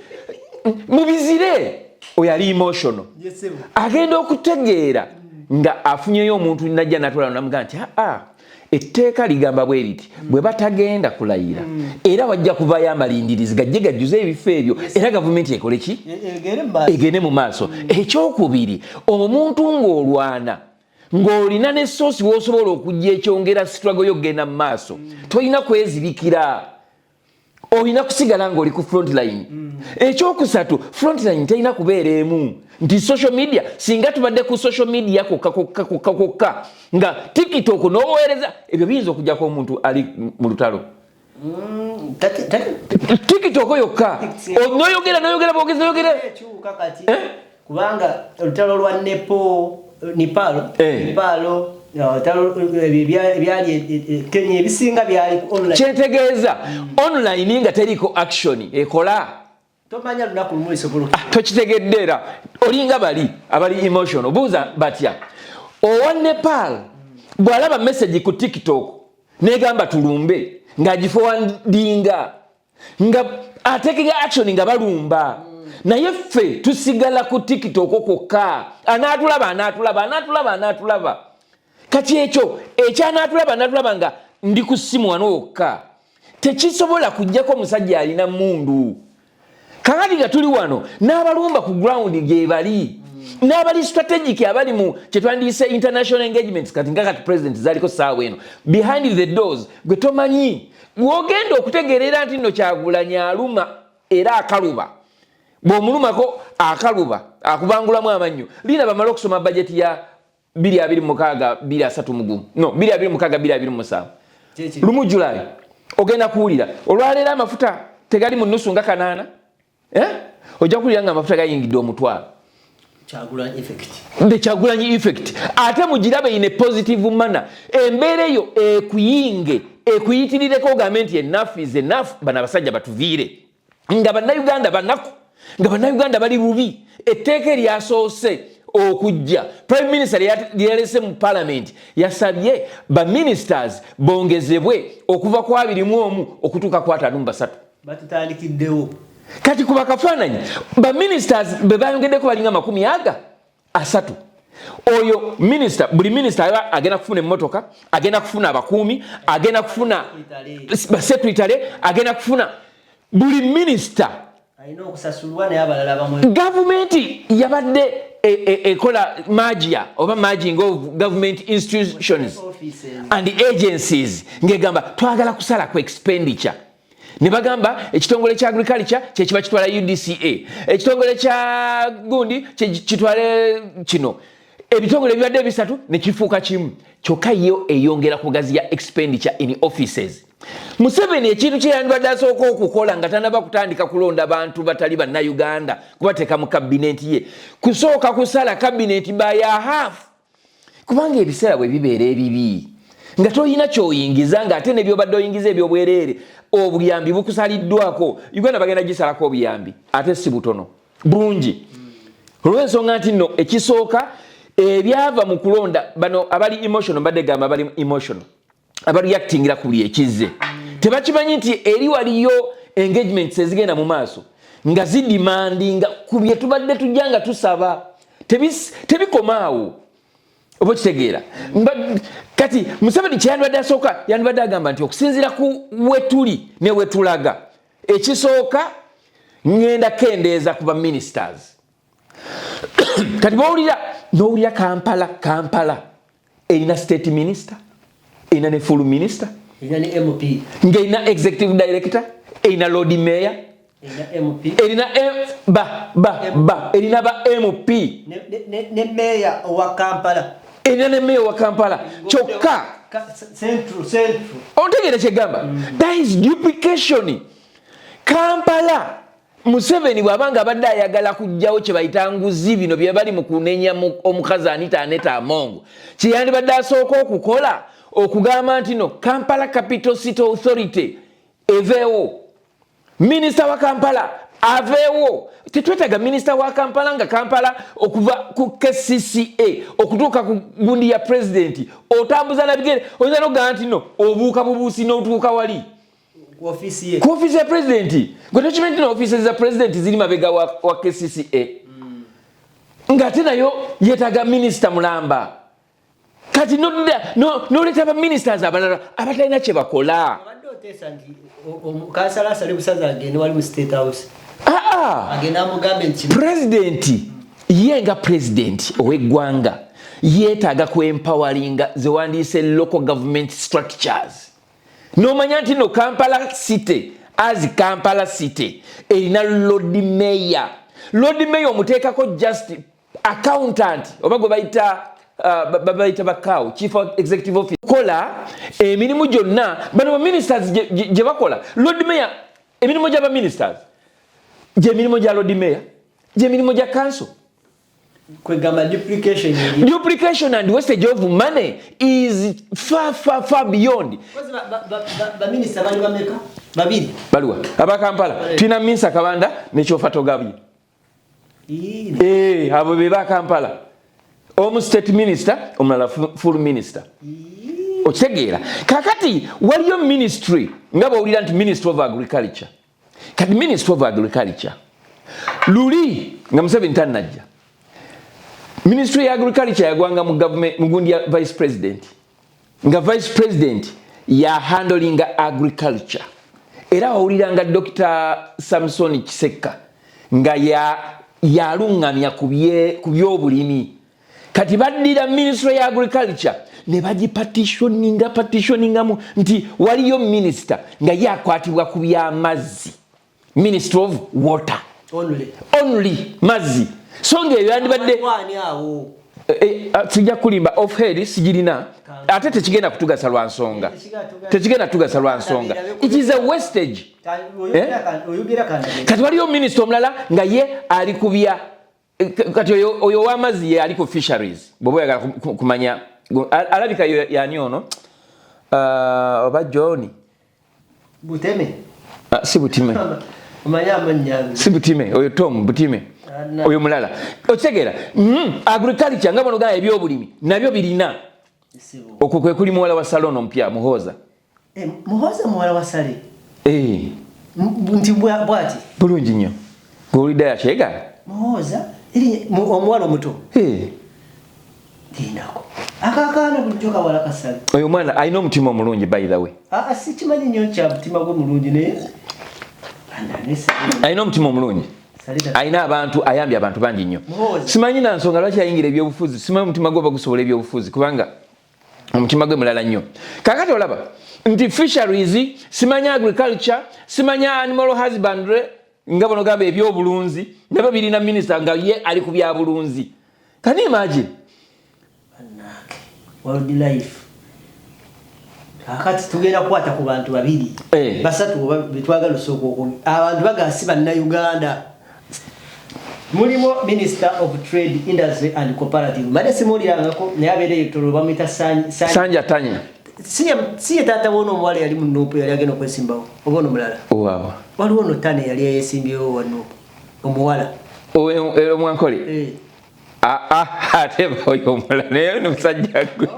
mubizire. Oyo ali emotional. Yes, sir. Agenda okutegeera nga afunyeyo omuntu najja natwala namugaa nti, aa, etteeka ligamba bwe riti, bwe batagenda kulayira, era wajja kuvayo amalindirizi gajje gajjuze ebifo ebyo, era gavumenti ekole ki? Egere mu maaso. Egende mu maaso. Ekyokubiri, omuntu ng'olwana ng'olina ne source w'osobola okujja ekyongera struggle y'okugenda mu maaso, tolina kwezibikira, olina kusigala ng'oli ku frontline. Ekyokusatu, frontline terina kubeera emu nti social media. Singa tubadde ku social media kokka kokka kokka kokka, nga TikTok n'oweereza, ebyo biyinza okujjako omuntu ali mu lutalo. TikTok yokka, noyogera noyogera bwogezi noyogera. Ekyuka kati. Kubanga olutalo lwa Nepo, Nepal, Nepal, olutalo ebyali Kenya, ebisinga byali ku online. Kyentegeeza, online nga teriko action ekola. Tomanya lunaku lumu esobola. Ah, tokitegedde. Era olinga bali abali emotional, buuza batya owa Nepal bw'alaba message ku TikTok negamba tulumbe, ng'agiforwardinga, nga atekinga action nga balumba. Naye ffe tusigala ku TikTok kwokka, anaatulaba, anaatulaba, anaatulaba, anaatulaba. Kati ekyo ekyanaatulaba, anaatulaba nga ndi ku ssimu wano wokka, tekisobola kujjako omusajja alina mundu. Kakati nga tuli wano n'abalumba ku ground gye bali, n'abali strategic, abali mu kyetwandiise international engagements, kati nga kati president zaliko saawa eno behind the doors, gwe tomanyi wogenda okutegeerera nti nno Kyagulanyi aluma era akaluba. Bw'omulumako akaluba, akubangulamu amannyo. Lina bamale okusoma bajeti ya 2026 231, no, 2026 2027. Kyeki? Lumu Julayi ogenda kuwulira olwaleero amafuta tegali mu nusu nga 800, eh? Ojja kuwulira nga amafuta gayingidde 10,000. Kyagulanyi effect. The Kyagulanyi effect, ate mugirabe in a positive manner. Embeera eyo ekuyinge, ekuyitirireko, ogambe nti enough is enough, bano abasajja batuviire. Nga Bannayuganda banaku, nga Bannayuganda bali bubi. Etteeka eryasoose okujja, Prime Minister lyeyalese mu Parliament, yasabye baministers bongezebwe okuva ku 21 okutuuka ku 53. Batutandikiddewo. Kati kuba kafaananyi, baministers be bayongeddeko balinga 30. Oyo minisita, buli minisita aba agenda kufuna emmotoka, agenda kufuna abakuumi, agenda kufuna basecretary, agenda kufuna buli minisita. Alina okusasulwa, naye abalala bamwe. Gavumenti yabadde ekola merger oba merging of government institutions offices and agencies, ngegamba twagala kusala ku expenditure, ne bagamba ekitongole kya agriculture kyekiba kitwala UDCA, ekitongole kya gundi kitwale kino. Ebitongole ebibadde ebisatu ne kifuuka kimu. Kyokka yo eyongera kugaziya expenditure in offices. Museveni ekintu kyeyandibadde asooka okukola nga tanaba kutandika kulonda bantu batali Bannayuganda kubateeka mu kabineti ye, kusooka kusala kabineti by a half, kubanga ebiseera bwe bibeera ebibi nga toyina kyoyingiza, ng'ate nebyobadde oyingiza ebyobwereere, obuyambi bukusaliddwako. Uganda bagenda gisalako obuyambi, ate si butono, bungi, olw'ensonga nti nno ekisooka ebyava mu kulonda, bano abali emotional, mbadde gamba abali emotional, abareactingira ku buli ekizze, tebakimanyi nti eri waliyo engagements ezigenda mu maaso nga zidemandinga ku bye tubadde tujja nga tusaba. Tebikomaawo, oba okitegeera? Kati Museveni kyeyandibadde asooka, yandibadde agamba nti okusinziira ku wetuli ne wetulaga, ekisooka ŋŋenda kendeeza ku baministers. Kati bwowulira, nowulira Kampala, Kampala erina state minister, erina ne full minister, erina ne MP, ng'erina executive director, erina lord mayor, erina MP, erina ba ba ba, erina ba MP, ne meya owa Kampala. Erina ne mayor wa Kampala. Kyokka Central, central. Ontegeera kyegamba? That is duplication. Kampala, Museveni bw'aba nga abadde ayagala kugjawo kye bayita nguzi, bino bye bali mu kunenya omukazi Anita Aneta Amongo, kyeyandibadde asooka okukola okugamba nti no, Kampala Capital City Authority eveewo, minisita wa Kampala aveewo. Tetwetaaga minisita wa Kampala nga Kampala okuva ku KCCA okutuuka ku gundi ya pulezidenti otambuza na bigere. Oyinza nokugamba nti no obuuka bubuusi n'otuuka wali ku ofiisi ye. Ku ofiisi ya pulezidenti. Gwe tokimanyi nti no ofiisi za pulezidenti ziri mabega wa KCCA, ng'ate nayo yeetaaga minisita mulamba? Kati noleeta baministers abalala abatalina kye bakola. Obadde oteesa nti kansala asale busaza agende wali mu State House, Aa. agende amugambe nti Pulezidenti ye nga pulezidenti ow'eggwanga yeetaaga kwempoweringa zewandiise local government structures, n'omanya nti no Kampala City as Kampala City erina lord mayor. Lord mayor omuteekako just accountant oba gwe bayita bayita bakaawo chief executive officer, kola emirimu gyonna bano baministers gye bakola. Lord mayor, emirimu gy'abaministers gyemirimu gya lord mayor, gyemirimu gya council. Kwegamba duplication eri. Duplication and wastage of money is far, far, far beyond. Kozi baminisita bali bameka? Babiri. Baliwa abakampala? Tulina Minsa Kabanda ne Kyofatogabye. Ii, Eh, abo be bakampala, omu state minister, omulala full minister. Okitegeera? Kakati waliyo ministry nga bwowulira nti Ministry of Agriculture. Kati Ministry of Agriculture, luli nga Museveni tannajja, Ministry ya Agriculture yagwanga mu government, mu gundi ya vice president, nga vice president ya handlinga agriculture. Era wawuliranga Dr Samson Kisekka nga yaluŋŋamya ku byobulimi. Kati baddira Ministry ya Agriculture ne bagipartitioninga, partitioningamu nti waliyo minisita nga ye akwatibwa ku byamazzi, Ministry of Water. Only. Only mazzi. So nga ebyo yandibadde Wani awo? Sijja kulimba, off head sigirina, ate tekigenda kutugasa lwa nsonga, tekigenda kutugasa lwa nsonga, it is a wastage. Oyogera kanda. Kati waliyo minisita omulala nga ye ali ku bya Kati oyo ow'amazzi ye ali ku fisheries. Bw'oba oyagala kumanya, alabika yani ono, oba John Buteme. Ah, si Butime. Omanyi amannya. Si Butime oyo, Tom Butime oyo mulala, okitegeera? Agriculture, nga bonogamba ebyobulimi nabyo birina. Okwo kwe kuli muwala wa Saleh omupya, Muhooza. Eh, Muhooza muwala wa Saleh? Eh. Nti bwati? Bulungi nnyo, gweolidde yakyegaana. Muhooza omuwala omuto? Eh. Lindako, akakaana bulijjo kawala ka Saleh. Oyo omwana alina omutima omulungi, by the way. Aa, sikimanyi nnyo kya mutima gwe mulungi, naye alina omutima omulungi, alina abantu, ayambye abantu bangi nnyo. Simanyi na nsonga lwaki yayingira ebyobufuzi. Simanyi omutima gwe oba gusobola ebyobufuzi, kubanga omutima gwe mulala nnyo. Kakati olaba nti fisheries, simanyi agriculture, simanyi animal husbandry, nga bonogamba ebyobulunzi nabyo birina minisita nga ye ali ku byabulunzi. Can you imagine? Wildlife. Kakati tugenda kukwata ku bantu babiri, basatu oba betwagala. Osooka abantu bagala si Bannayuganda. Mulimu Minister of Trade, Industry and Cooperative, mbadde simuwulirangako, naye abeereyo Toro, bamuyita Sanja Tanya. Si ye taata wono omuwala yali mu NUP, yali agenda okwesimbawo, oba ono mulala? Waawa? Waliwo ono Tane yali yeesimbyewo wa NUP, omuwala. Omwankole? Eh. Aa, ate oyo omulala, naye ono musajja gwe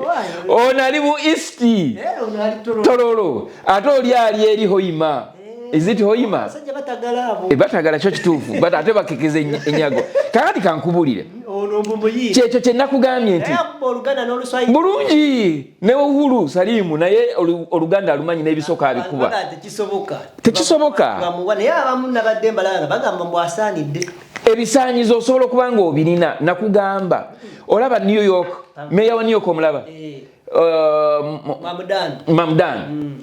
ono ali mu East. Eh, ono ali Tororo. Tororo, ate oli ali eri Hoima. Is it Hoima? Abasajja batagala abo. E, batagala, kyo kituufu. But ate bakekeza enyago. Kakati kankubulire, Ono mbumuyi. kyekyo kye nakugambye nti Naye akuba Oluganda n'Oluswayiri. Bulungi. Ne Uhuru Salimu naye Oluganda alumanyi n'ebisooka abikuba. Baga tekisoboka. Tekisoboka. Bamuwa, naye abamu nabadde mbalaba nga bagamba mbu asaanidde. Ebisaanyizo osobola okuba nga obirina. Nakugamba, olaba New York, meya wa New York omulaba? Eh. Mamdani. Mamdani.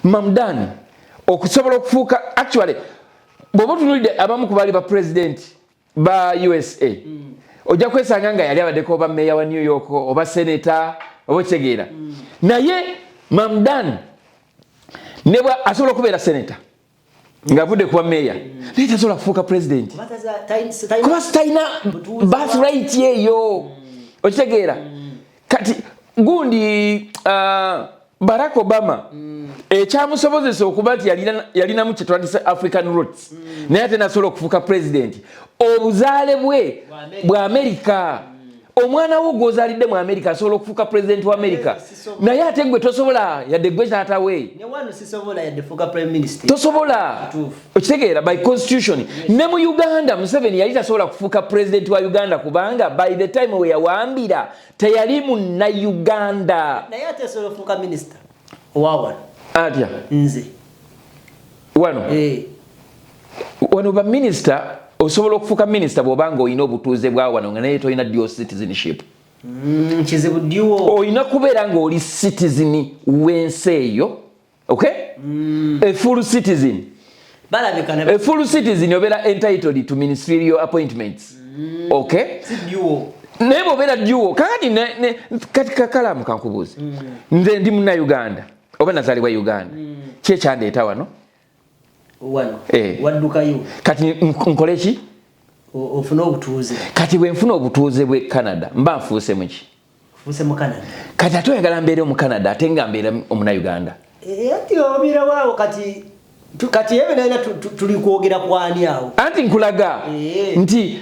Mamdani okusobola okufuuka, actually bw'oba otunulidde abamu ku baali ba president ba USA, ojja kwesanga nga yali abaddeko oba meya wa New York oba senator, oba okitegeera. Naye Mamdani nebwa asobola okubeera senator ng'avudde kuba meya, naye tasobola kufuuka president kuba talina birthright eyo, okitegeera? Kati gundi, Barack Obama, ekyamusobozesa okuba nti yalinamu kyetwandise African roots, naye ate nasobola okufuuka president, obuzaale bwe bwa Amerika. Omwana wo gwozaalidde mu Amerika asobola okufuuka president wa Amerika, naye ate gwe tosobola, yadde gwe taata we. Ne wano sisobola yadde fuuka prime minister. Tosobola. Kituufu. Okitegeera? By constitution. Ne mu Uganda, Museveni yali tasobola kufuuka president wa Uganda, kubanga by the time we yawambira teyali Munnauganda. Naye ate osobola ofuuka minisita owa wano. Atya? Nze. Wano? Eh. Wano baminisita, osobola okufuuka minisita bw'oba nga olina obutuuze bwa wano, nga naye tolina dual citizenship. Kizibu dual. Olina kubeera ng'oli citizen w'ensi eyo, okay, a full citizen. Balabika ne A full citizen obeera entitled to ministerial appointments, okay? Si dual. Naye bw'obeera dual, kakati kati kakalamu kankubuuze, nze ndi Munnauganda oba nazaalibwa Uganda, ki ekyandeeta wano? Wano? Eh. Waddukayo. Kati nkole ki? Ofune obutuuze. Kati bwe nfuna obutuuze bwe Canada, mba nfuuse muki? Ofuuse mu Canada. Kati ate oyagala mbeere omu Canada ate nga mbeera Omunauganda? Eh, ati obeerawo awo kati kati ebyo nalina tuli kwogera kwani awo? Anti nkulaga nti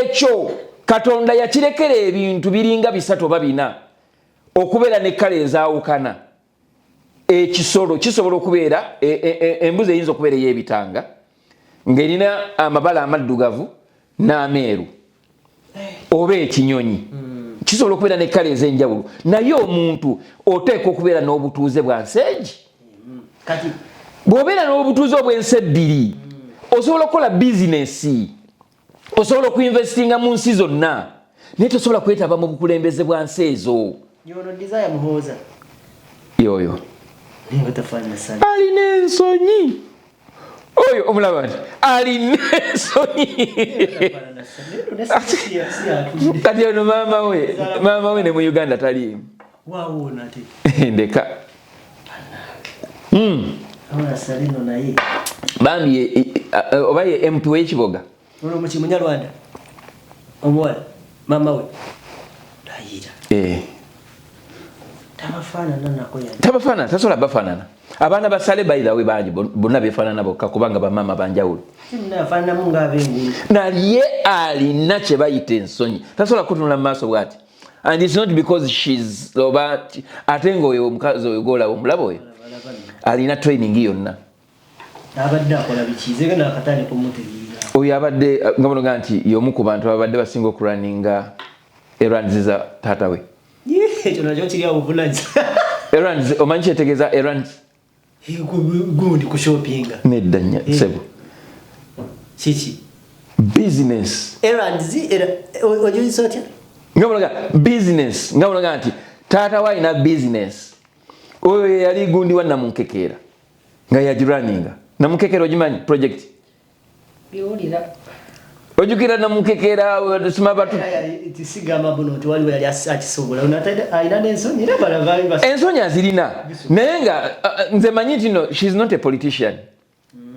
ekyo Katonda yakirekera ebintu biringa bisatu oba bina okubeera ne kale ezaawukana. Ekisolo kisobola okubeera embuzi eyinza okubeera ey'ebitanga ng'erina amabala amaddugavu n'ameeru, oba ekinyonyi kisobola okubeera ne kale ez'enjawulo, naye omuntu oteekwa okubeera n'obutuuze bwa nsi egi. Kati bw'obeera n'obutuuze obw'ensi ebbiri, osobola okukola bizinesi, osobola okuinvestinga mu nsi zonna, naye tosobola kwetaba mu bukulembeze bwa nsi ezo. Yono Desire Muhooza? Yoyo. Naye nga tafaanana sana. Alina ensonyi oyo, omulaba nti alina ensonyi. Tafaanana sana. Naye no, si atudde. Kati ono maama we ne mu Uganda taliimu. Waawuuno ate. Ndeka. Awona Salino naye. Bambi oba ye MP w'ekiboga. Ono muki, Munyarwanda? Omuwala mama we layira. Eh. Tabafaanana nako yadde. Tabafaanana, tasobola bafaanana. Abaana ba Saleh, by the way, bangi bonna befaanana bokka kubanga bamaama banjawulo. Afaananamu ng'ab'engulu. Naye alina kye bayita ensonyi, tasobola kutunula mu maaso bwati, and it's not because she's oba ate ngaoyo omukazi oyo gwolaba omulaba oyo alina training yonna. Abadde akola biki? Nze nakatandika omutegeera. Oyo abadde nga bonoga nti y'omu ku bantu abadde basinga okurunninga errands za taata we. Ekyo nakyo kiri awo buvunanyizibwa. Errands, omanyi kyetegeeza errands? Gundi ku shoppinga. Nedda nnya sebo. Kiki? Business. Errands era ojuyisa otya? Nga bonoga business, nga bonoga nti taata we alina business. Oyo ye yali gundi wa Namunkekeera nga yagirunninga. Namunkekeera ogimanyi project? Biwulira. Ojjukira Namunkekeera sima batu? Tisigamba buno nti waliwo yali akisobola. Ono ate alina n'ensonyi era balava. Ensonyi azirina, naye nga nze manyi nti no, she's not a politician.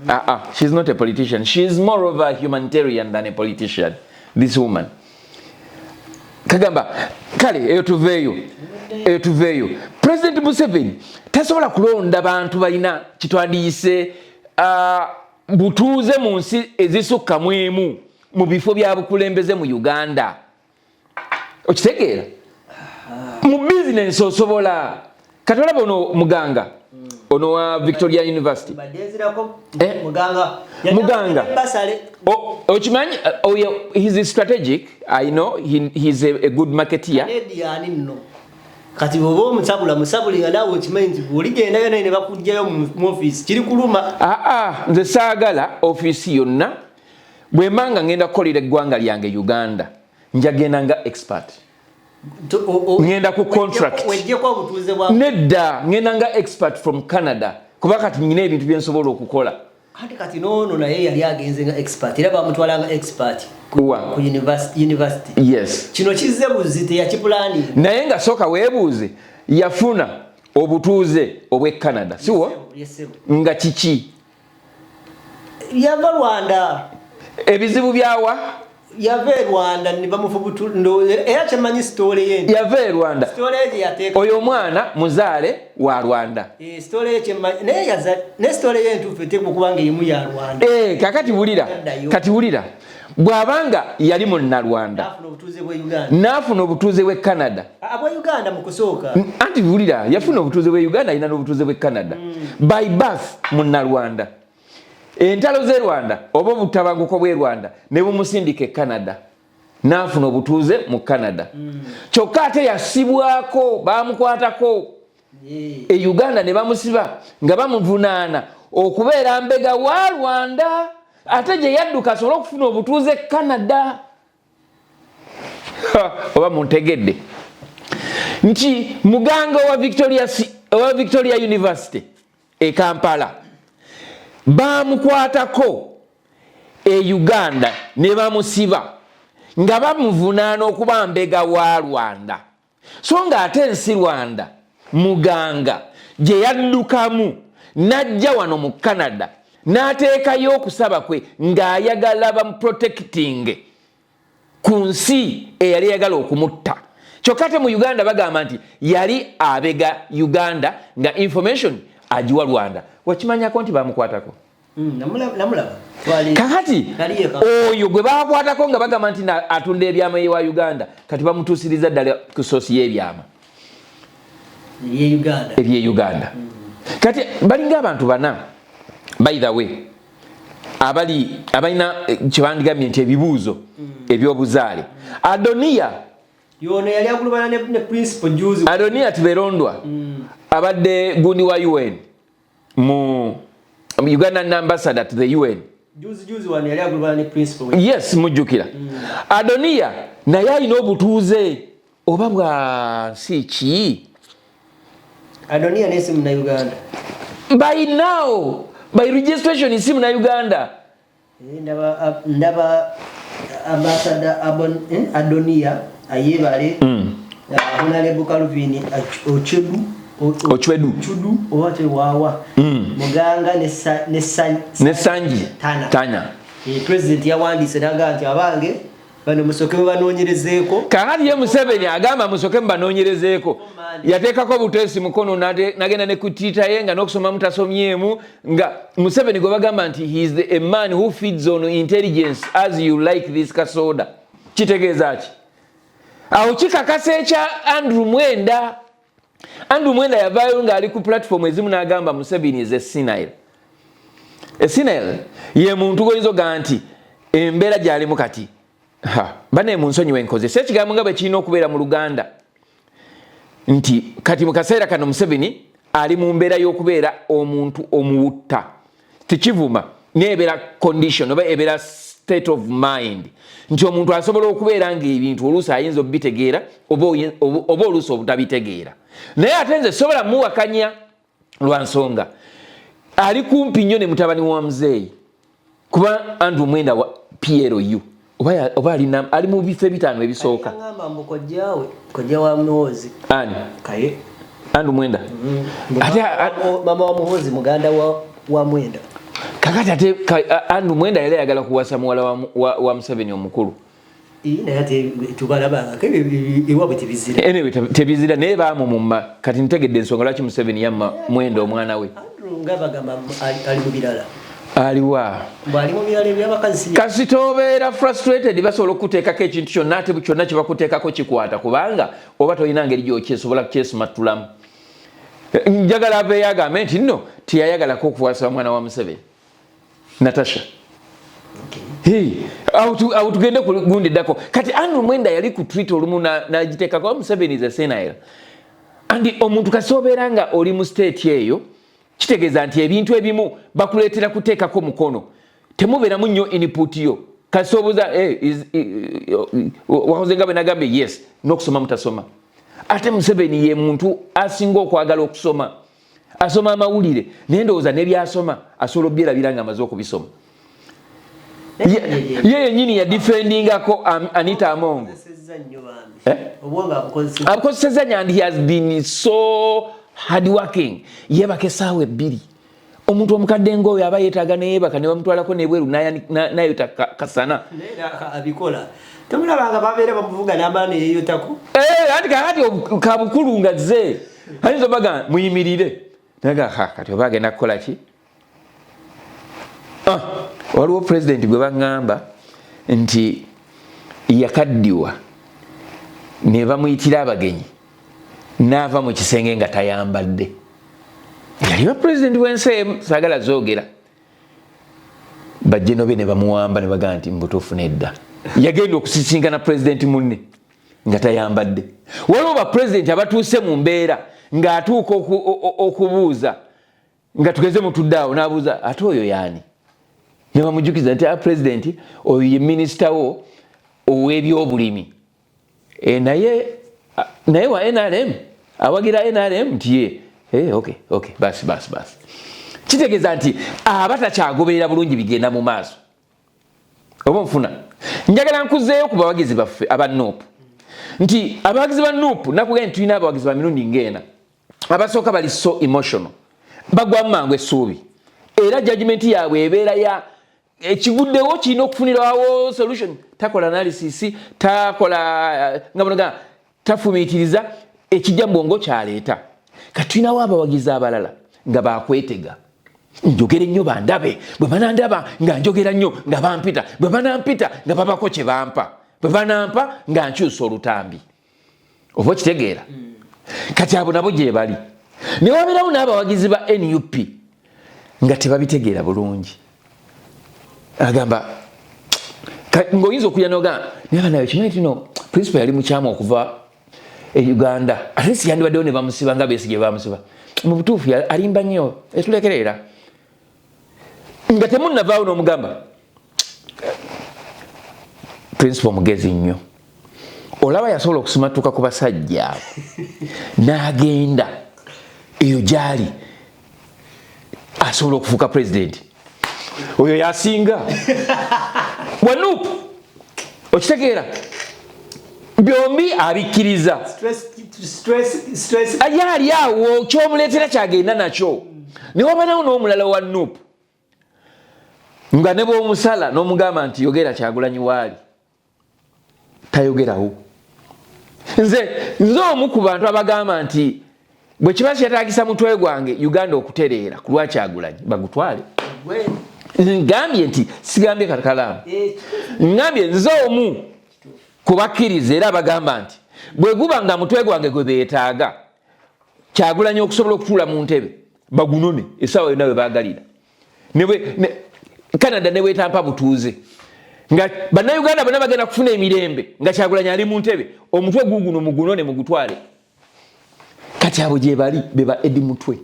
Ah, ah, she's not a politician. She's more of a humanitarian than a politician, this woman. Kagamba kale eyo tuveeyo, eyo tuveeyo. President Museveni tasobola kulonda bantu balina kitwandiyise butuuze mu nsi ezisukka mu emu mu bifo bya bukulembeze mu Uganda. Okitegeera? Mu bizinensi osobola. Kati olaba ono muganga ono wa Victoria University. Badde nzirako. Eh? Muganga. Muganga. Basale. Okimanyi oyo he's strategic. I know he's a good marketeer. Lady ani nno kati bw'oba omusabula musabule nga naawe okimanyi nti bw'oligendayo naye ne bakugjayo mu ofiisi kiri kuluma. Aa, nze saagala ofiisi yonna. Bwe mba nga ngenda kukolera eggwanga lyange Uganda, njagenda nga expert. Ngenda ku contract. Wejjeko obutuuze bwa Nedda, ngenda nga expert from Canada, kuba kati nyina ebintu byensobola okukola. Anti kati noono naye yali agenze nga expert era bamutwala nga expert Kuwa? ku university. Yes. Kino kizze buzi, teyakipulaninga. Naye nga sooka weebuuze, yafuna obutuuze obw'e Canada, siwo? Yesebo. Nga kiki? Yava Rwanda. Ebizibu byawa? Yava e Rwanda ne bamufubutu era kyemanyi story ye nti Yava e Rwanda. Story ye gye yateeka. Oyo omwana muzaale wa Rwanda. Eh, story ye kyemmanyi naye yaza ne story ye entuufu eteekwa okuba nga emu ya Rwanda. Eh, kakati wulira. Yaddayo. Kati wulira, bw'abanga yali munnalwanda, n'afuna obutuuze bwe Uganda, n'afuna obutuuze bw'e Canada. Abwa Uganda mu kusooka. Anti wulira, yafuna obutuuze bwe Uganda, alina n'obutuuze bw'e Canada. By birth munnalwanda. Entalo z'e Rwanda oba obutabanguko bw'e Rwanda ne bumusindika e Canada, n'afuna obutuuze mu Canada. Kyokka ate yasibwako, bamukwatako e Uganda ne bamusiba nga bamuvunaana okubeera mbega wa Rwanda, ate gye yadduka asobole okufuna obutuuze e Canada. Ha, oba muntegedde nti muganga owa Victoria University e Kampala bamukwatako e Uganda ne bamusiba nga bamuvunaana okuba mbega wa Rwanda, so nga ate ensi Rwanda muganga gye yaddukamu n'ajja wano mu Canada n'ateekayo okusaba kwe ng'ayagala bamuprotecting ku nsi eyali eyagala okumutta. Kyokka ate mu Uganda bagamba nti yali abega Uganda nga information agiwa Rwanda. Wakimanyako nti bamukwatako? Namulaba. Kakati Nali yeka. oyo gwe bakwatako nga bagamba nti atunda ebyama ewa Uganda, kati bamutuusiriza ddala ku source y'ebyama Ebye Uganda. Ebye Uganda. Kati balinga abantu bana, by the way, abali abalina kyebandigambye nti ebibuuzo ebyobuzaale. Adoniya. Yono yali akulubana ne principal juzi. Adoniya Tiberondwa abadde gundi wa UN mu Ugandan ambassador to the UN. Juzi juzi wano yali akulubana ne principal. Yes, mujjukira. Adoniya naye alina obutuuze oba bwa nsi ki? Adoniya naye si Munnayuganda. By now, by registration, si Munnayuganda. Eh, ndaba ambassador Adonia Ayebare, Honorable Calvin Ochedu, Ochwedu. Ochudu oba tewawa, Muganga ne Ne Sanji Tana. Tanya. Eh, president yawandiise n'agamba nti abange Bano musooke mubanoonyerezeeko. Kakati ye Museveni agamba musooke mubanoonyerezeeko, yateekako buteesi mukono nagenda ne ku Twitter ye nga n'okusoma mutasomyemu, nga Museveni gwe bagamba nti he is a man who feeds on intelligence as you like this kasoda. Kitegeeza ki awo? Kikakasa ekya Andrew Mwenda. Andrew Mwenda yavaayo ng'ali ku platform ezimu n'agamba Museveni is a senile. A senile ye muntu goyinza ogamba nti embeera gy'alimu kati, bane mu nsonyiwa enkozesa ekigambo nga bwe kirina okubeera mu Luganda, nti kati mu kaseera kano Museveni ali mu mbeera y'okubeera omuntu omuwutta. Tekivuma, neebeera condition oba ebeera state of mind, nti omuntu asobola okubeera ng'ebintu oluusi ayinza obitegeera oba oluusi obutabitegeera. Naye ate nze sobola muwakanya lwa nsonga ali kumpi nnyo ne mutabani wa muzeeyi, kuba Andrew Mwenda wa PLU oba ali mu bifo ebitaano ebisooka. Yaŋŋamba mbu kojjaawe, kojja wa Muhoozi. Ani? Kaye. Andrew Mwenda? Ate Mama wa Muhoozi muganda wa Mwenda. Kakati ate Andrew Mwenda yali ayagala kuwasa muwala wa Museveni omukulu. Naye ate tubalabangako ewaabwe tebizira. Anyway, tebizira, naye baamumumma. Kati ntegedde ensonga lwaki Museveni yamma Mwenda omwana we. Andrew nga bagamba ali mu birala. Aliwa? Bw'ali mu birala ebyabakazi si. Kasita obeera frustrated, basobola okuteekako ekintu kyonna, ate kyonna kye bakuteekako kikwata, kubanga oba tolina ngeri gyokyesobola kukyesumattulamu. Njagala aveeyo agambe nti nno teyayagalako okuwasa mwana wa Museveni, Natasha. Awo tugende ku gundi eddako. Kati Andrew Mwenda yali ku Twitter olumu n'agiteekako, Museveni is a senile. And omuntu kasi obeera nga oli mu state eyo, kitegeeza nti ebintu ebimu bakuleetera kuteekako mukono, temubeeramu nnyo input yo. Kasi obuuza, "Eh, wakoze nga bwe nagambye?" Yes, n'okusoma mutasoma. Ate Museveni ye muntu asinga okwagala okusoma, asoma amawulire, naye ndowooza n'ebyasoma asobola obyerabira nga amaze okubisoma. Ye yennyini yadefendingako Anita Among. Akozesezza nnyo bambi. Eh? Obwongo abukozesezza. Abukozesezza nnyo, and he has been so hard working. Yeebaka essaawa 2. Omuntu omukadde ng'oyo aba yeetaaga neyeebaka, ne bamutwalako nebweru nayota kasana. Naye era abikola, temulabanga babeera bamuvuga n'amaani yeyotako. Eh, anti kakati kabukulu nga zze ayinza obaga muyimirire, naga ha kati oba agenda kukola ki? Ah, waliwo pulezidenti gwe baŋŋamba nti yakaddiwa ne bamuyitira abagenyi, n'ava mu kisenge nga tayambadde. Yaliba pulezidenti w'ensi emu, saagala zoogera. Bajje nobe ne bamuwamba ne bagamba nti mubutuufu nedda, yagenda okusisinkana pulezidenti munne nga tayambadde. Waliwo bapulezidenti abatuuse mu mbeera ng'atuuka okubuuza nga tugeze mutudde awo, n'abuuza, "Ate oyo yaani?" Ne bamujjukiza nti, "A pulezidenti, oyo ye minisita wo ow'ebyobulimi." E, naye wa NRM, awagira NRM, nti ye okay, basi basi basi. Kitegeeza nti aba takyagoberera bulungi bigenda mu maaso. Oba nfuna, njagala nkuzeeyo ku bawagizi baffe aba NUP, nti abawagizi ba NUP, nakugambye nti tulina abawagizi ba mirundi ng'ena. Abasooka bali so emotional, bagwamu mangu essuubi, era judgment yaabwe ebeera ya ekiguddewo kirina okufunirwawo solution. Takola analysis, takola nga bonoga, tafumiitiriza, ekijja mu bwongo kyaleeta. Kati tulinawo abawagizi abalala nga bakwetega, njogere nnyo bandabe, bwe banandaba nga njogera nnyo nga bampita, bwe banampita nga babako kye bampa, bwe banampa nga nkyusa olutambi. Oba okitegeera? Kati abo nabo gye bali. Ne wabeerawo n'abawagizi ba NUP nga tebabitegeera bulungi, agamba ng'oyinza okulya nogamba, naye banayo kimanyi tino principal yali mukyamu okuva e Uganda, ate si yandibaddewo ne bamusiba nga Besigye bamusiba. Mu butuufu alimba nnyo, etulekerera nga temunnavaawo n'omugamba, "Principal mugezi nnyo, olaba yasobola okusimatuka ku basajja abo n'agenda eyo gyali, asobola okufuuka pulezidenti." Oyo yasinga wa NUP. Okitegeera? Byombi abikkiriza. Stress. Aye ali awo kyomuleetera kyagenda nakyo. Ne wabeerawo n'omulala wa NUP nga ne bw'omusala n'omugamba nti yogera Kyagulanyi waali. Tayogerawo. Nze omu ku bantu abagamba nti bwe kiba kyetaagisa mutwe gwange Uganda okutereera ku lwa Kyagulanyi, bagutwale. Ngambye nti sigambye kakalaamu, ngambye nze omu kubakkiriza era abagamba nti bwe guba nga mutwe gwange gwe beetaaga Kyagulanyi okusobola okutuula mu ntebe, bagunone essaawa yonna we baagalira. Canada ne bwetampa butuuze, nga Bannayuganda bonna bagenda kufuna emirembe nga Kyagulanyi ali mu ntebe, omutwe guguno mugunone mugutwale. Kati abo gye bali beba Eddie Mutwe,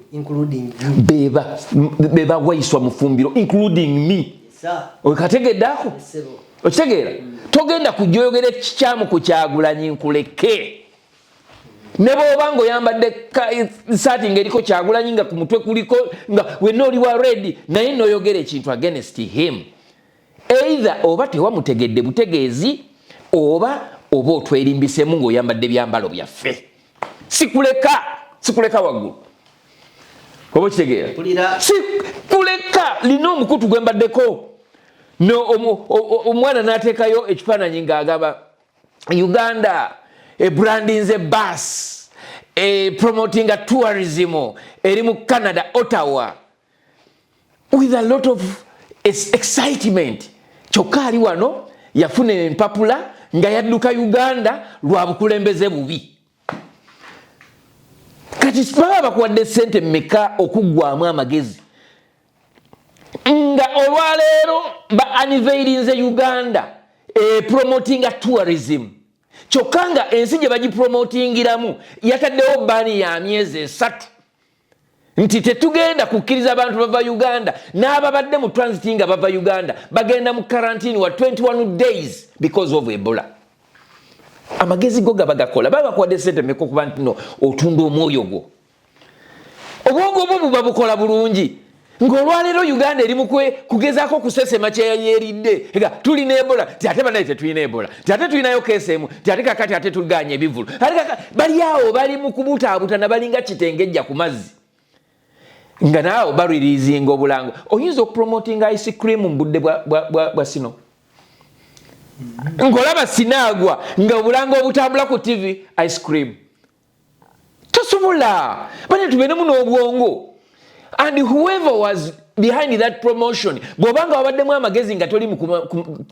beba Waiswa Mufumbiro, including me. Okategedde ako? Okitegeera? Togenda kujja oyogera ekikyamu ku Kyagulanyi nkuleke, ne bw'oba ng'oyambadde saati ng'eriko Kyagulanyi, nga ku mutwe kuliko, nga wenna oli wa red, naye n'oyogera ekintu against him, either oba tewamutegedde butegeezi oba otwerimbisemu ng'oyambadde byambalo byaffe. Sikuleka, sikuleka waggulu. Oba okitegeera? Sikuleka. Lina omukutu gwe mbaddeko, omwana n'ateekayo ekifaananyi ng'agamba Uganda ebrandinze bus promotinga tourism eri mu Canada, Ottawa, with a lot of excitement. Kyokka ali wano yafuna empapula nga yadduka Uganda lwa bukulembeze bubi. Kati baba bakuwadde sente mmeka okuggwamu amagezi nga olwaleero ba unveilinze Uganda promotinga tourism, kyokka nga ensi gye bagipromotingiramu yataddewo ban ya myezi 3 nti tetugenda kukkiriza abantu bava Uganda, n'ababadde mu transit nga bava Uganda bagenda mu quarantine wa 21 days because of Ebola? Amagezi go gaba gakola? Baba bakuwadde sente meka okuba nti no otunda omwoyo gwo? Obwongo bwo buba bukola bulungi ng'olwaleero Uganda eri mukwe kugezaako kusesema kyeyayeeridde ega tulina Ebola, ti ate banaye tetulina Ebola, ti ate tulinayo case emu, ti ate kakati ate tuganya ebivulu, ate bali awo bali mu kubutaabutana, balinga kitengejja ku mazzi nga naawe baririzinga obulango. Oyinza okupromotinga ice cream mu budde bwa snow ng'olaba sinaagwa, nga obulango obutambula ku TV ice cream? Tosobola. Bane, tubeeremu n'obwongo. And whoever was behind that promotion, bw'obanga wabaddemu amagezi nga toli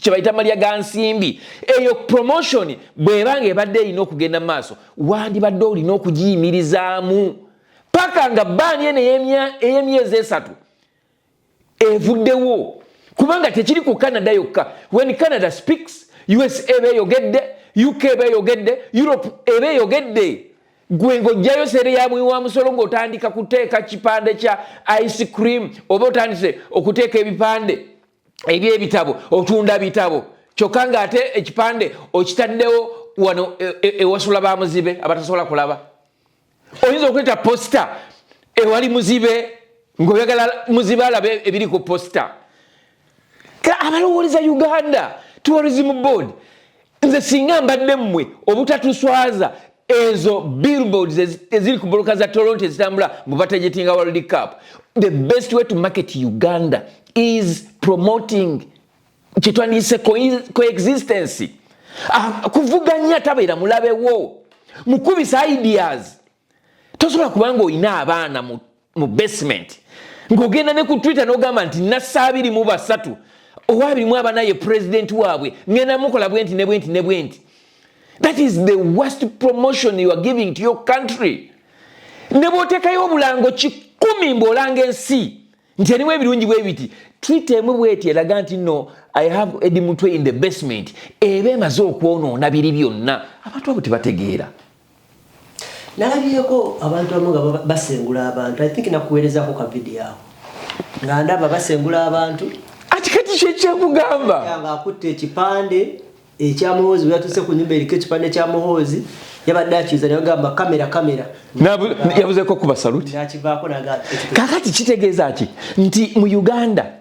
kyebayita malya ga nsimbi, eyo promotion bw'ebanga ebadde erina okugenda mu maaso, wandibadde olina okugiyimirizaamu paka nga ban eno ey'emyezi 3 evuddewo, kubanga tekiri ku Canada yokka. When Canada speaks, USA eba eyogedde, UK eba eyogedde, Europe eba eyogedde. Gwe ng'ojjayo sere ya mwi wa musolo ng'otandika kuteeka kipande kya ice cream, oba otandise okuteeka ebipande ebyebitabo, otunda bitabo, kyokka ng'ate ekipande okitaddewo wano ewasula ba muzibe abatasobola kulaba. Oyinza okuleeta poster ewali muzibe ng'oyagala muzibe alabe ebiri ku poster? Abalowooleza Uganda Tourism Board, nze singa mbadde mmwe, obutatuswaza, ezo billboards eziri ku boloka za Toronto ezitambula mu batargetinga World Cup, the best way to market Uganda is promoting kyetwandiyise coexistence. Ah, kuvuganya tabeera mulabewo, mukubisa ideas. Tosobola kubanga olina abaana mu basement ng'ogenda ne ku Twitter n'ogamba nti nassa 23, owa 24 ye pulezidenti waabwe, ngenda mukola bwenti ne bwenti ne bwenti. That is the worst promotion you are giving to your country. Ne bw'oteekayo obulango 100 mbw'olanga ensi nti erimu ebirungi bwe biti, Twitter emu bweti eraga nti no, I have Eddie Mutwe in the basement, eba emaze okwonoona biri byonna. Abantu abo tebategeera. Nalabyeko abantu abamu nga basengula abantu. I think nakuweerezako ka video awo nga ndaba basengula abantu. Ati kati kyekyekugamba. Nga akutte ekipande ekya Muhoozi, bwe yatuuse ku nyumba eriko ekipande kya Muhoozi, yabadde akiuza naye gamba kamera, kamera. Yabuzeko kuba saluti. Nakivaako naga. Kakati kitegeeza ki? Nti mu Uganda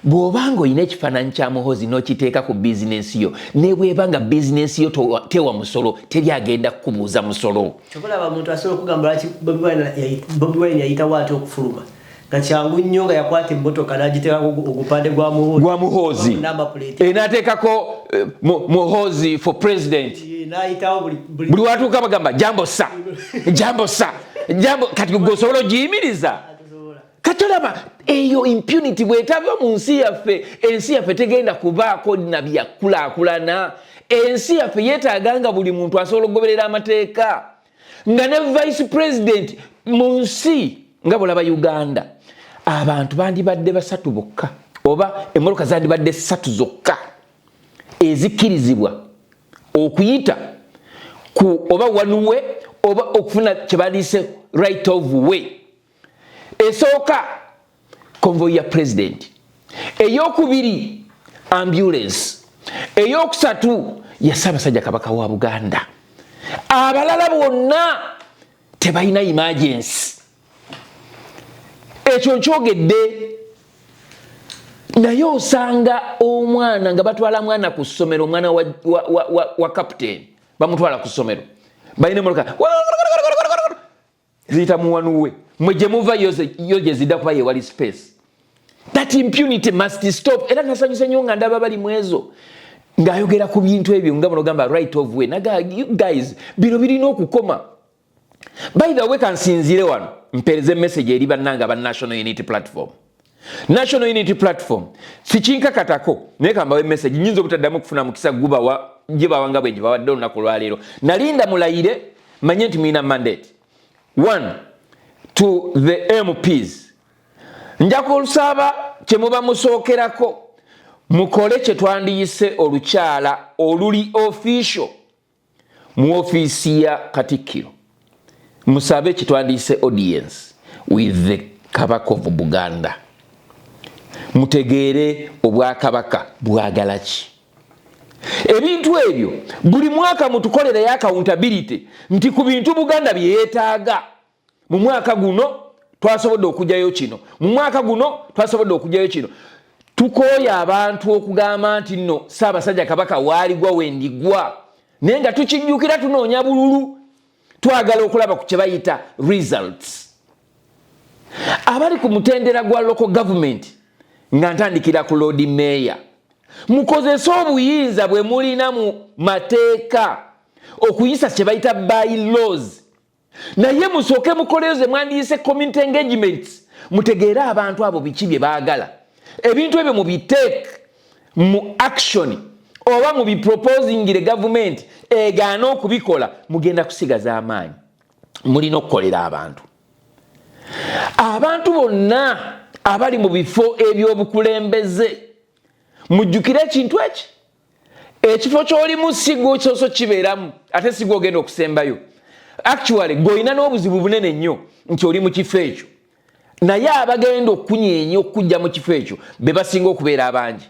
bw'obanga olina ekifaananyi kya Muhoozi n'okiteeka ku bizinensi yo, ne bweba nga bizinensi yo tewa musolo, teri agenda kukubuuza musolo. Kyobalaba muntu asobola okugamba lwaki Bobi Wine yayitawo ate okufuluma nga kyangu nnyo, nga yakwata emmotoka n'agiteekako ogupande gwa Muhoozi. Gwa Muhoozi. Number plate. N'ateekako. Muhozi for president. Buli watuuka bagamba, "Jambo sir, jambo sir, jambo." Kati gwe osobola ogiyimiriza? Kati olaba eyo impunity bwetava mu nsi yaffe, ensi yaffe tegenda kubaako na byakulaakulana. Ensi yaffe yeetaaga nga buli muntu asobola okugoberera amateeka, nga ne vice president. Mu nsi nga bwolaba Uganda, abantu bandibadde basatu bokka oba emmotoka zandibadde ssatu zokka ezikkirizibwa okuyita ku oba one way oba okufuna kyebaliise right of way. Esooka convoy ya president, eyokubiri ambulance, eyokusatu ya Ssaabasajja Kabaka wa Buganda. Abalala bonna tebalina emergency. Ekyo nkyogedde, naye osanga omwana nga batwala mwana ku ssomero, omwana wa captain bamutwala ku ssomero, balina emotoka ziyita mu one way. Mwe gye muva yo gye zidda kuba yewali space. That impunity must stop. Era nasanyuse nnyo nga ndaba bali mu ezo ng'ayogera ku bintu ebyo nga bunogamba right of way. Naga, you guys, bino birina okukoma. By the way, kansinzire wano mpeereze message eri bannange aba National Unity Platform. National Unity Platform sikinkakatako, naye kambawe message. Nyinza obutaddamu okufuna mukisa gubawa gibawa nga bwe ngibawadde olunaku olwaleero. Nalinda mulayire manye nti mulina mandate. One, to the MPs, nja kusaba kyemuba musookerako mukole kye twandiyise olukyala oluli official mu ofiisi ya Katikkiro, musabe kye twandiyise audience with the Kabaka of Buganda, mutegeere obwakabaka bwagala ki. Ebintu ebyo buli mwaka mutukolereyo accountability nti ku bintu Buganda bye yeetaaga mu mwaka guno twasobodde okugyayo kino, mu mwaka guno twasobodde okugyayo kino. Tukooye abantu okugamba nti nno Ssaabasajja Kabaka waaligwa wendigwa, naye nga tukijjukira tunoonya bululu. Twagala okulaba ku kye bayita results. Abali ku mutendera gwa local government, nga ntandikira ku lord mayor, mukozese obuyinza bwe mulina mu mateeka okuyisa kye bayita by laws, naye musooke mukoleyo ze mwandiyise community engagements, mutegeere abantu abo biki bye baagala. Ebintu ebyo mubiteeke mu action oba mubiproposingire gavumenti. Egaana okubikola, mugenda kusigaza amaanyi. Mulina okukolera abantu. Abantu bonna abali mu bifo ebyobukulembeze, mujjukire ekintu eki: ekifo kyolimu si gwe kyoso kibeeramu, ate si gwe ogenda okusembayo. Actually, gweolina n'obuzibu bunene nnyo nti oli mu kifo ekyo, naye abagenda okunyeenya okujja mu kifo ekyo be basinga okubeera abangi.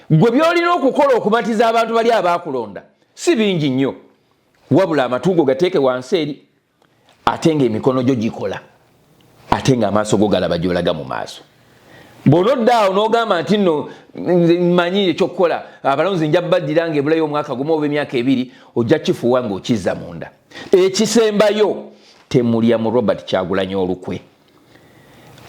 Gwe byolina okukola okumatiza abantu bali abakulonda si bingi nnyo, wabula amatu go gateeke wansi eri, ate ng'emikono gyo gikola, ate ng'amaaso go galaba gyolaga mu maaso. Bw'onoddaawo n'ogamba nti nno mmanyi ekyokukola, abalonzi nja baddira nga ebulayo omwaka gumu oba emyaka 2, ojja kifuuwa ng'okizza munda. Ekisembayo, temulya mu Robert Kyagulanyi olukwe.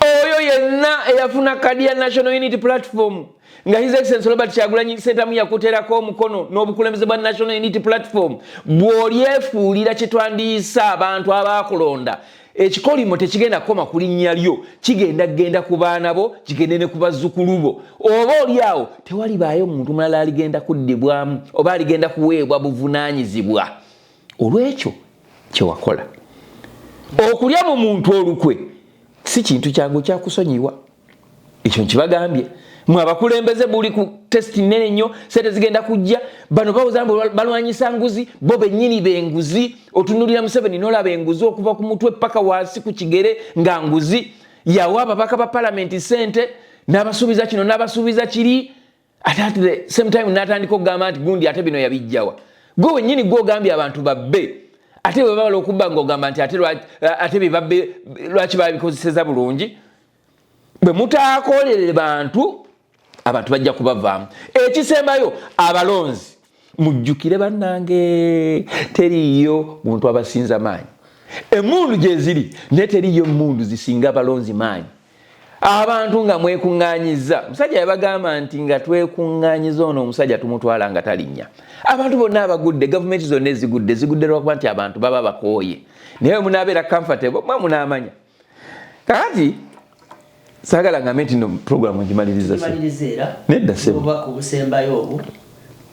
Oyo yenna eyafuna kadi ya National Unity Platform nga His Excellence Robert Kyagulanyi Sentamu yakuterako omukono n'obukulembeze bwa National Unity Platform, bw'olyefuulira kye twandiyise abantu abakulonda, ekikolimo tekigenda kukoma ku linnya lyo, kigenda kugenda ku baana bo, kigende ne ku bazzukulu bo. Oba oli awo tewalibaayo muntu mulala aligenda kuddibwamu oba aligenda kuweebwa buvunaanyizibwa olw'ekyo kyewakola. Okulya mu muntu olukwe si kintu kyangu kyakusonyiwa. Ekyo nkibagambye mwe abakulembeze. Buli ku test nene nnyo, sente zigenda kujja. Bano bawoza mbu balwanyisa nguzi, bo bennyini benguzi. Otunulira Museveni nolaba enguzi okuva ku mutwe paka wansi ku kigere nga nguzi. Yawa ababaka ba palamenti sente n'abasuubiza kino n'abasuubiza kiri, ate at the same time n'atandika okugamba nti gundi ate bino yabijjawa. Gwe wennyini gwe ogambye abantu babbe, ate bwe babala okubba ng'ogamba nti ate bye babbe lwaki babikozeseza bulungi? Bwe mutaakolerere bantu, abantu bajja kubavaamu. Ekisembayo, abalonzi, mujjukire bannange, teriiyo muntu abasinza maanyi. Emundu gyeziri, naye teriiyo emundu zisinga abalonzi maanyi. Abantu nga mwekuŋŋaanyiza, musajja yabagamba nti nga twekuŋŋaanyiza ono omusajja tumutwala nga talinnya. Abantu bonna abagudde, gavumenti zonna ezigudde, zigudde lwakuba nti abantu baba bakooye. Naye munaabeera comfortable, mwe munaamanya. Kakati saagala ngambe nti no program ngimaliriza. Maliriza era. Nedda, ssebo. Obubaka obusembayo obwo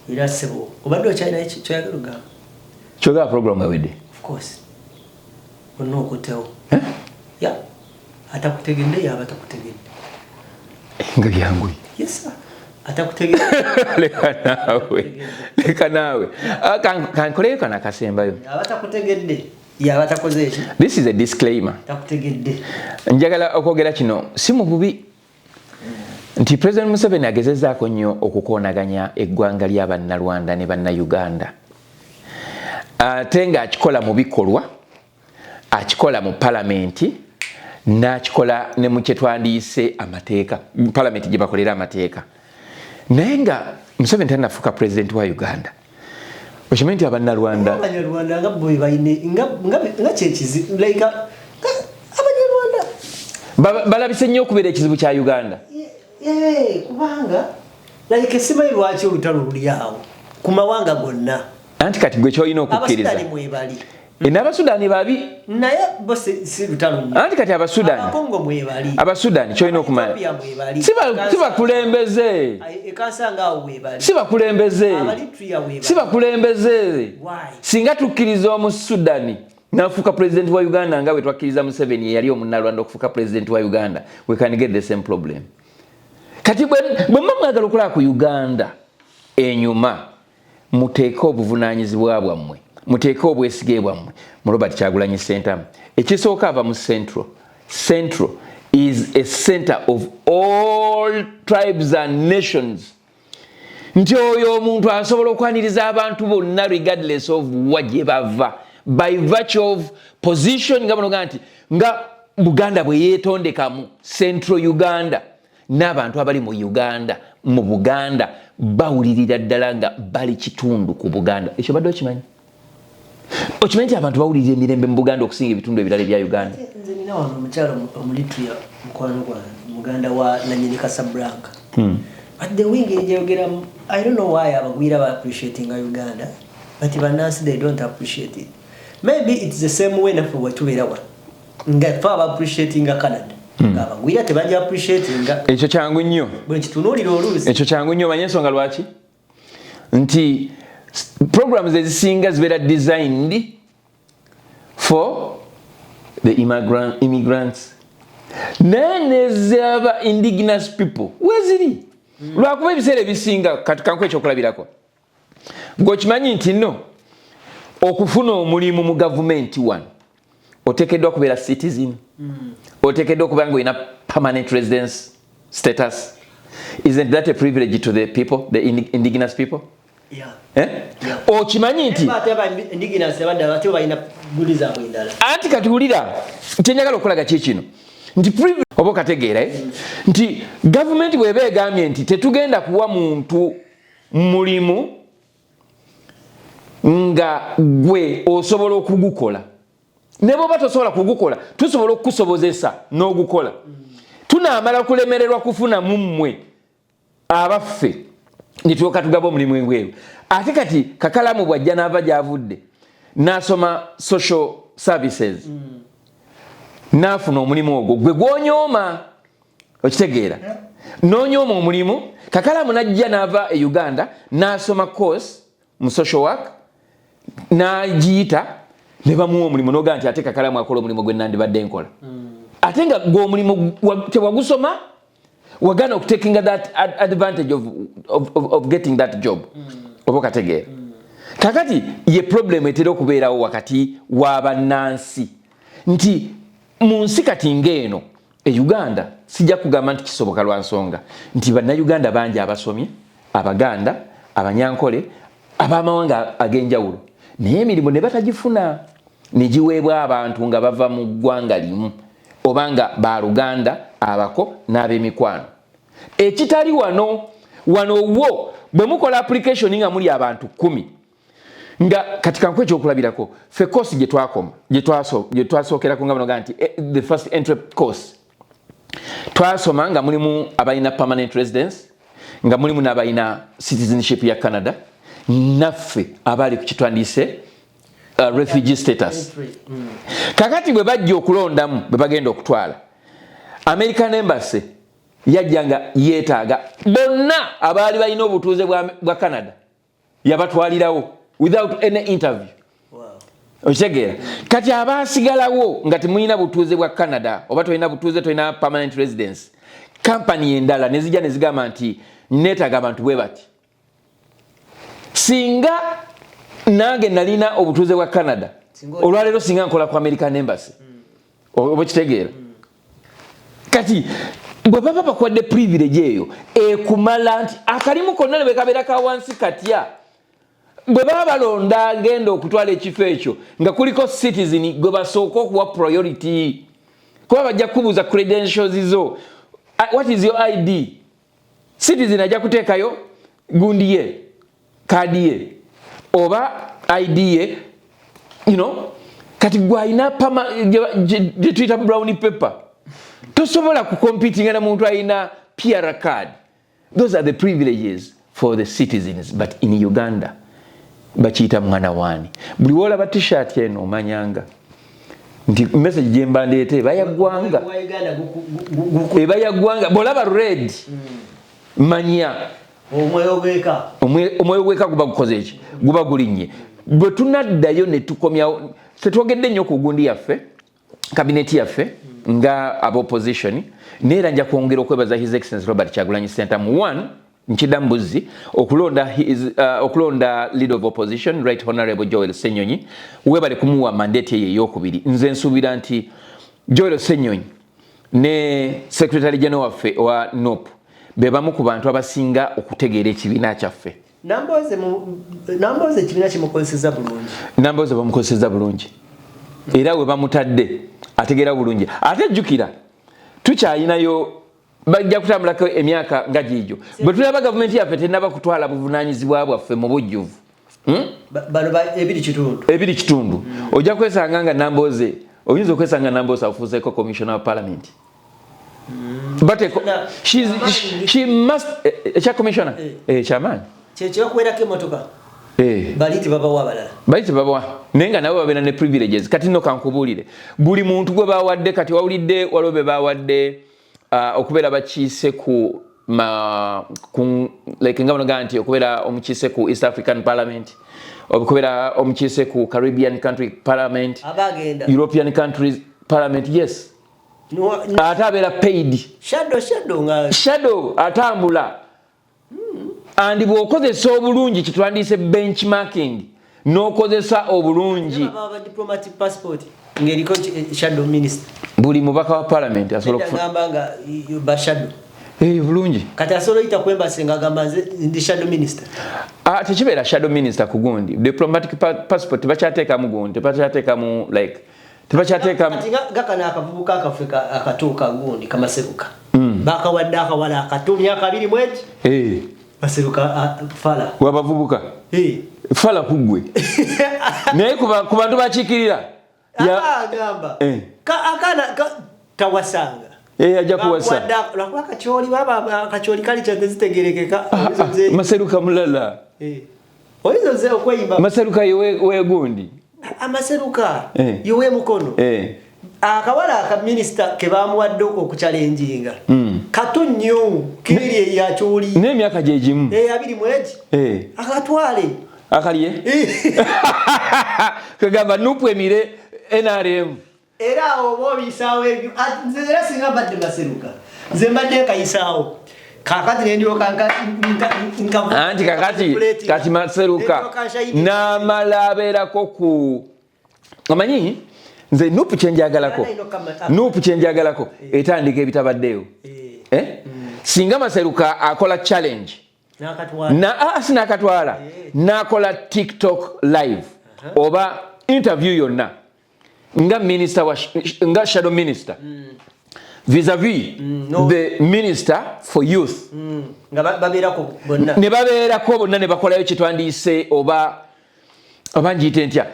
era, ssebo, obadde okyalina kyoyagala ogamba? Kyogaba program ewedde? Of course, onna okuttewo. Eh? Ya, atakutegedde yaba takutegedde. Nga byanguyi. Yes sir, atakutegedde. Leka naawe, leka naawe. Ah, kankoleyo kano akasembayo. Aba takutegedde yaba takoze eki? This is a disclaimer. Takutegedde. Njagala okwogera kino si mu bubi nti President Museveni agezezaako nnyo okukoonaganya eggwanga ly'Abannalwanda ne Bannayuganda, ate ng'akikola mu bikolwa, akikola mu palamenti, n'akikola ne mu kyetwandiyise amateeka, palamenti gye bakolera amateeka. Naye nga Museveni tannafuuka pulezidenti wa Uganda, okimanyi nti Abannalwanda Abanyarwanda nga bo bayine nga kyekizi, like Abanyarwanda balabise nnyo okubeera ekizibu kya Uganda. Kubanga like simanyi lwaki olutalo luli awo ku mawanga gonna. Anti kati gwe kyolina okukkiriza Abasudani mwebali. N'Abasudaani babi. Naye bo si lutalo nnyo. Anti kati Abasudaani Abakongo mwebali. Abasudaani kyolina okumanya Ethiopia mwebali. Si bakulembeze. Ekansanga awo webali. Si bakulembeze. Abalitria webali. Si bakulembeze. Why? Singa tukkiriza Omusudani nafuuka pulezidenti wa Uganda nga bwe twakkiriza Museveni eyali Omunnalwanda okufuuka pulezidenti wa Uganda, we can get the same problem. Kati bwe muba mwagala okulaba ku Uganda enyuma, muteeke obuvunaanyizibwa bwammwe, muteeke obwesige bwammwe mu Robert Kyagulanyi Ssentamu. Ekisooka, ava mu Central. Central is a center of all tribes and nations, nti oyo omuntu asobola okwaniriza abantu bonna regardless of wa gye bava, by virtue of position, nga bonoga nti nga Buganda bwe yeetondeka mu Central Uganda, n'abantu abali mu Uganda, mu Buganda, bawulirira ddala nga bali kitundu ku Buganda. Ekyo badde okimanyi? Okimanyi nti abantu bawulirira emirembe mu Buganda okusinga ebitundu ebirala ebya Uganda? Nze nina wano omukyalo Omulitria, mukwano gwange, muganda wa nanyini Casablanca. But the way njeyogeramu, I don't know why abagwira ba appreciatinga Uganda, but bannansi they don't appreciate it. Maybe it's the same way naffe bwetubeera wano nga fe aba appreciatinga Canada, nga abagwira tebajja appreciatinga. Ekyo kyangu nnyo. Bwe nkitunuulira oluusi. Ekyo kyangu nnyo. Omanye ensonga lwaki? Nti programs ezisinga zibeera designed for the immigrants, naye nezaba indigenous people weziri. Lwakuba ebiseera ebisinga, kati kanku ekyokulabirako, gweokimanyi nti nno okufuna omulimu mu gavumenti wano oteekeddwa kubeera citizen. Oteekeddwa okuba nga olina permanent residence status. Isn't that a privilege to the people, the indigenous people? Yeah. Eh? Yeah. Okimanyi nti anti kati wulira, kyenjagala okulaga kikino nti oba okategeera, eh? Nti gavumenti bweba egambye nti tetugenda kuwa muntu mulimu nga gwe osobola okugukola, ne bwoba tosobola kugukola, tusobola okukusobozesa n'ogukola, tunaamala kulemererwa kufuna mummwe abaffe netulyoka tugaba omulimu ebweru. Ate kati Kakalamu bwajja n'ava gyavudde n'asoma social services, n'afuna omulimu ogwo gwe gwonyooma, okitegeera? N'onyooma omulimu. Kakalamu najja n'ava e Uganda n'asoma course mu social work n'agiyita ne bamuwa omulimu, nogaa nti ate Kakalamu akola omulimu gwe nandibadde nkola, ate nga gwe omulimu tewagusoma, wagana okutakinga that advantage of getting that job. Oba okategeera? Kakati ye problem etera okubeerawo wakati w'abannansi nti mu nsi kati ng'eno e Uganda, sijja kugamba nti kisoboka lwa nsonga nti Bannayuganda bangi abasomye, Abaganda, Abanyankole, ab'amawanga ag'enjawulo, naye emirimu ne batagifuna, ne giweebwa abantu nga bava mu ggwanga limu oba nga baluganda, abako n'ab'emikwano. Ekitali wano. Wano wo bwe mukola application nga muli abantu 10, nga kati kanku ekyokulabirako, fe course gye twakoma, gye twasookerako nga banoga nti the first entry course. Twasoma nga mulimu abalina permanent residence, nga mulimu n'abalina citizenship ya Canada, naffe abaali ku kitwandiise refugee status. Kakati bwe bajja okulondamu, bwe bagenda okutwala, American Embassy yajja nga yeetaaga bonna abaali balina obutuuze bwa Canada, yabatwalirawo without any interview. Okitegeera? Kati abaasigalawo nga temulina butuuze bwa Canada, oba tolina butuuze, tolina permanent residence, kampani endala nezijja nezigamba nti neetaaga abantu bwe bati. Singa nange nalina obutuuze bwa Canada, olwaleero singa nkola ku American Embassy. Oba okitegeera? Kati bwe baba bakuwadde privilege eyo ekumala nti akalimu konna ne bwe kabeera ka wansi katya, bwe baba balonda agenda okutwala ekifo ekyo nga kuliko citizen, gwe basooka okuwa priority, kuba bajja kubuuza credentials zo. What is your ID? Citizen ajja kuteekayo gundi ye, kaadi ye oba ID ye. Kati gwe alina gye tuyita brown paper, tosobola kucompetinga na muntu alina PR card. Those are the privileges for the citizens, but in Uganda bakiyita mwana waani. Buli wolaba T-shirt eno, omanyanga nti message gyemba ndeeta eba yaggwanga, eba yaggwanga. Bwolaba red, manya omwoyo gweka. Omwoyo gweka guba gukoze eki? Guba gulinnye. Bwe tunaddayo ne tukomyawo, tetwogedde nnyo ku gundi yaffe, kabineti yaffe nga aba opposition. Neera nja kwongera okwebaza His Excellence Robert Kyagulanyi Ssentamu, one nkiddamu buzzi okulonda leader of opposition, Right Honorable Joel Ssenyonyi. Webale kumuwa mandate eyo eyokubiri. Nze nsuubira nti Joel Ssenyonyi ne secretary general waffe owa NUP be bamu ku bantu abasinga okutegeera ekibiina kyaffe. Namboze ekibiina kimukozeseza bulungi. Namboze bamukozeseza bulungi, era we bamutadde ategeera bulungi. Ate jjukira tukyayinayo, bajja kutambulako emyaka nga giigyo bwe tulaba gavumenti yaffe tenaba kutwala buvunanyizibwa bwaffe mu bujjuvu. Bano 2.5. 2.5. Ojja kwesanga nga Namboze, oyinza okwesanga Namboze afuuseeko commissioner wa parliament. But she must ekya commissioner ekyamaanyi. Kyekyokuwerako emotoka. Bali tebabawa abalala. Bali tebabawa, naye nga nabo babeera ne privileges. Kati nno kankubuulire, buli muntu gwe bawadde kati, wawulidde waliwo be bawadde okubeera bakiise ku like nga bonogaa nti okubeera omukiise ku East African Parliament, okubeera omukiise ku Caribbean Country Parliament, Abagenda European Countries Parliament, yes. Ate abeera paid. Shadow, shadow nga Shadow atambula, and bw'okozesa obulungi kitwandiise benchmarking, n'okozesa obulungi. Baba diplomatic passport ng'eriko shadow minister. Buli mubaka wa parliament asobola okufuna. Agamba nga ba shadow. Eh, bulungi. Kati asobola oyita ku embassy ng'agamba nze ndi shadow minister. Ah, tekibeera shadow minister ku gundi diplomatic passport, tebakyateekamu gundi, tebakyateekamu like tebakyateekamu. Kati nga kano akavubuka akaffe akato kagundi kamaseruka, bakawadde akawala akato myaka 21. Maseruka fala. Wabavubuka. Fala kuggwe, naye ku bantu bakiikirira Agamba akaana tawasanga. Eh, ajja kuwasa. Lwakuba kakyoli, baba akakyoli kali kyatezitegerekeka. Ah, Maseruka mulala. Oyinza oze okweyimba. Maseruka ye wegundi. Amaseruka yowe mukono. Akawala aka minisita ke bamuwadde okuchallenginga kato nnyo, kiri eyakyoli. N'emyaka gye gimu. 21. Akatwale. Akalye kagamba NUP emire NRM. Era awo oba obiyisaawo ebyo. Nze era singa mbadde Maseruka, nze mbadde nkayisaawo kakati nendyoka Anti kakati kati Maseruka n'amala abeerako ku omanyi nze NUP kyenjagalako, NUP kyenjagalako etandika ebitabaddeewo. Eh? Singa Maseruka akola challenge na sinakatwala, nakola TikTok live oba interview yonna nga minister wa nga shadow minister vis-a-vis no. the minister for youth, nga babeerako bonna. Ne babeerako bonna ne bakolayo kyetwandiise oba njiyite ntya,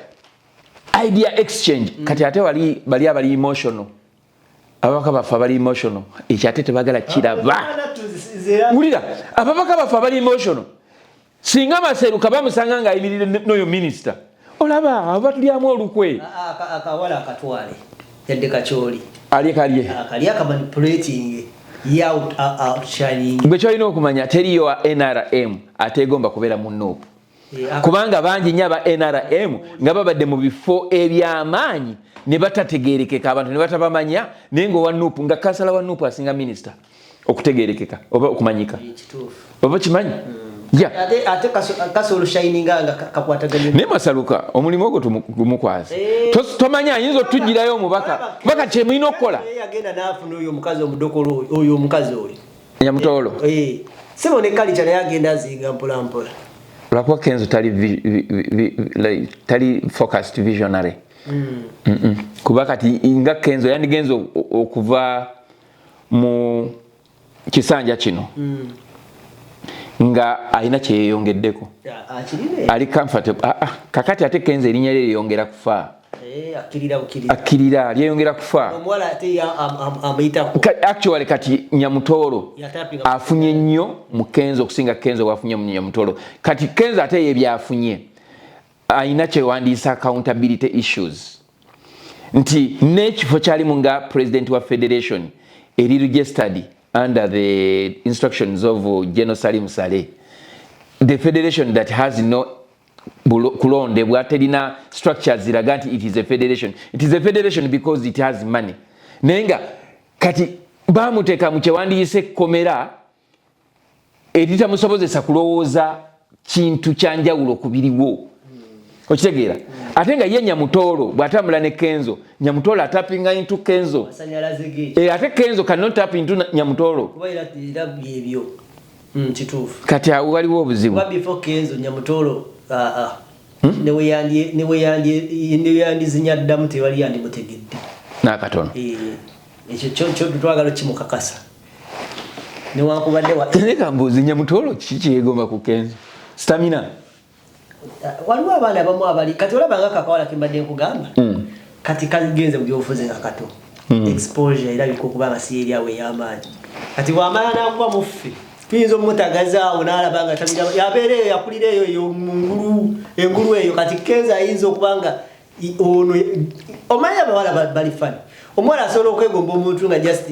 idea exchange. Kati ate wali bali abali emotional. Ababaka baffe abali emotional, ekyo ate tebagala kiraba. Wulira, ababaka baffe abali emotional, singa Maseruka bamusanga ng'ayimirire n'oyo minisita, olaba abo batulyamu olukwe. Akawala akatwale yadde kakyoli. Alye kalye. Kali akamanipulating ye outshining. Gwe kyolina okumanya, teriyo wa NRM ategomba kubeera mu NUP, kubanga bangi nnyo aba NRM nga babadde mu bifo ebyamaanyi ne batategerekeka, abantu ne batabamanya, naye nga owa NUP, nga kansala wa NUP asinga minisita okutegerekeka oba okumanyika. Oba kimanyi? Yeah. Ate kasobola oshininga nga kakwataganye. Naye Masaluka omulimu ogwo gumukwase. Tomanyi, ayinza otugirayo omubaka. Baka kyemulina okukola. Naye yagenda n'afuna oyo omukazi omudokolo, oyo omukazi oyo. Nyamutoolo. Sebo ne culture naye agenda azinga mpola mpola. Lwakuba Kenzo tali, like, tali focused visionary. Kuba kati nga Kenzo yandigenze okuva mu kisanja kino nga alina kyeyeyongeddeko. Akirina. Ali comfortable. Ah, ah, kakati ate Kenzo erinnya lye lyeyongera kufa. Akkirira bukirira. Akkirira, lyeyongera kufa. Omuwala ate amuyitako. Actually kati Nyamutoolo Yatapinga. afunye nnyo mu Kenzo okusinga Kenzo bwafunye mu Nyamutoolo. Kati Kenzo ate ye byafunye ayina kyewandiisa accountability issues, nti n'ekifo kyalimu nga president wa federation eri registered under the instructions of General Salim Saleh, the federation that has no kulondebwa, terina structures ziraga nti it is a federation. It is a federation because it has money, naye nga kati bamuteeka mu kyewandiise ekkomera eritamusobozesa kulowooza kintu kyanjawulo ku biriwo, okitegeera? Ate nga ye Nyamutoolo bw'atambula ne Kenzo, Nyamutoolo atapinga into Kenzo. Masanyalaze ge. Ate Kenzo cannot tap into Nyamutoolo. Kuba era byebyo. Kituufu. Kati awo waliwo obuzibu. Kuba before Kenzo, Nyamutolo ne we yandizinya ddamu tewali yandimutegedde. N'akatono. Ekyo kyo twagala kimukakasa newankubadde Naye kambuuzi, Nyamutoolo kiki kyeyegomba ku Kenzo? Stamina? Waliwo abaana abamu abali kati olaba nga kakawala kembadde nkugamba, kati kagenze mu byobufuzi nga kato, exposure erabika okuba nga si eri awo ey'amaanyi. Kati bwamala nakuba muffe, tuyinza omutagazaawo n'alaba nga tabira yabeera eyo, yakulira eyo eyo mu ngulu, engulu eyo. Kati Kenzo ayinza okuba nga ono omanyi abawala bali funny. Omuwala asobola okwegomba omuntu nga just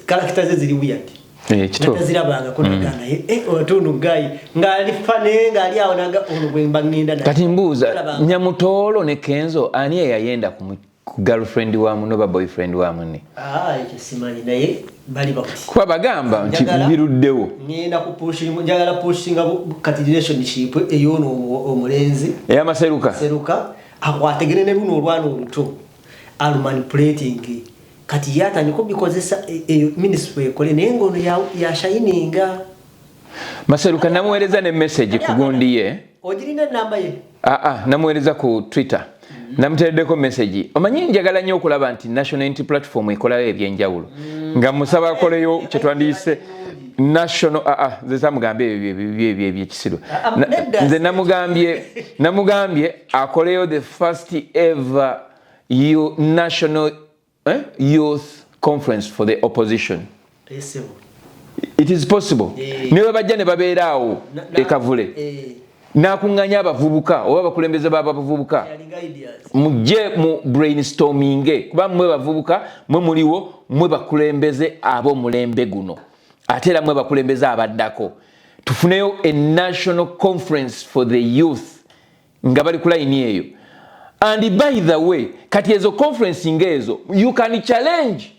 character ze ziri weird. Kituufu. Tazirabangako, naga naye otundu guy ng'ali funny, ng'ali awo, naga ono bwe mba ŋŋenda naye. Kati mbuuza, Talabanga. Nyamutoolo ne Kenzo, ani eyayenda ku girlfriend wa munne oba boyfriend wa munne? Ah, ekyo simanyi, naye bali bakuti. Kuba bagamba nti biruddewo. Ngenda ku pushing, njagala pushinga kati relationship ey'ono omulenzi. Eyamaseruka. Seruka akwategere ne luno olwana oluto alumanipulating. Kati ye atandika obikozesa eyo ministry ekole, naye ng'ono yashayininga. Maseruka namuweereza ne message ku gundi ye. Ogirina enamba ye? Aa, namuweereza ku Twitter, namuteereddeko message. Omanyi njagala nnyo okulaba nti National Unity Platform ekolayo ebyenjawulo, nga musaba akoleyo kyetwandiyise national, aa, nze samugambye ebyo ebyekisiru. Ah, ah, nedda. Nze namugambye akoleyo the first ever national youth conference for the opposition. Esebo. It is possible. Ne bwe bajja ne babeera awo ekavule, n'akuŋŋanya abavubuka oba abakulembeze b'abavubuka, Yalinga ideas. Mujje mu brainstorminge, kuba mmwe bavubuka, mwe muliwo, mwe bakulembeze ab'omulembe guno, ate era mwe bakulembeze abaddako. Tufuneyo a national conference for the youth nga bali ku layini eyo. And by the way, kati ezo conference ngaezo, you can challenge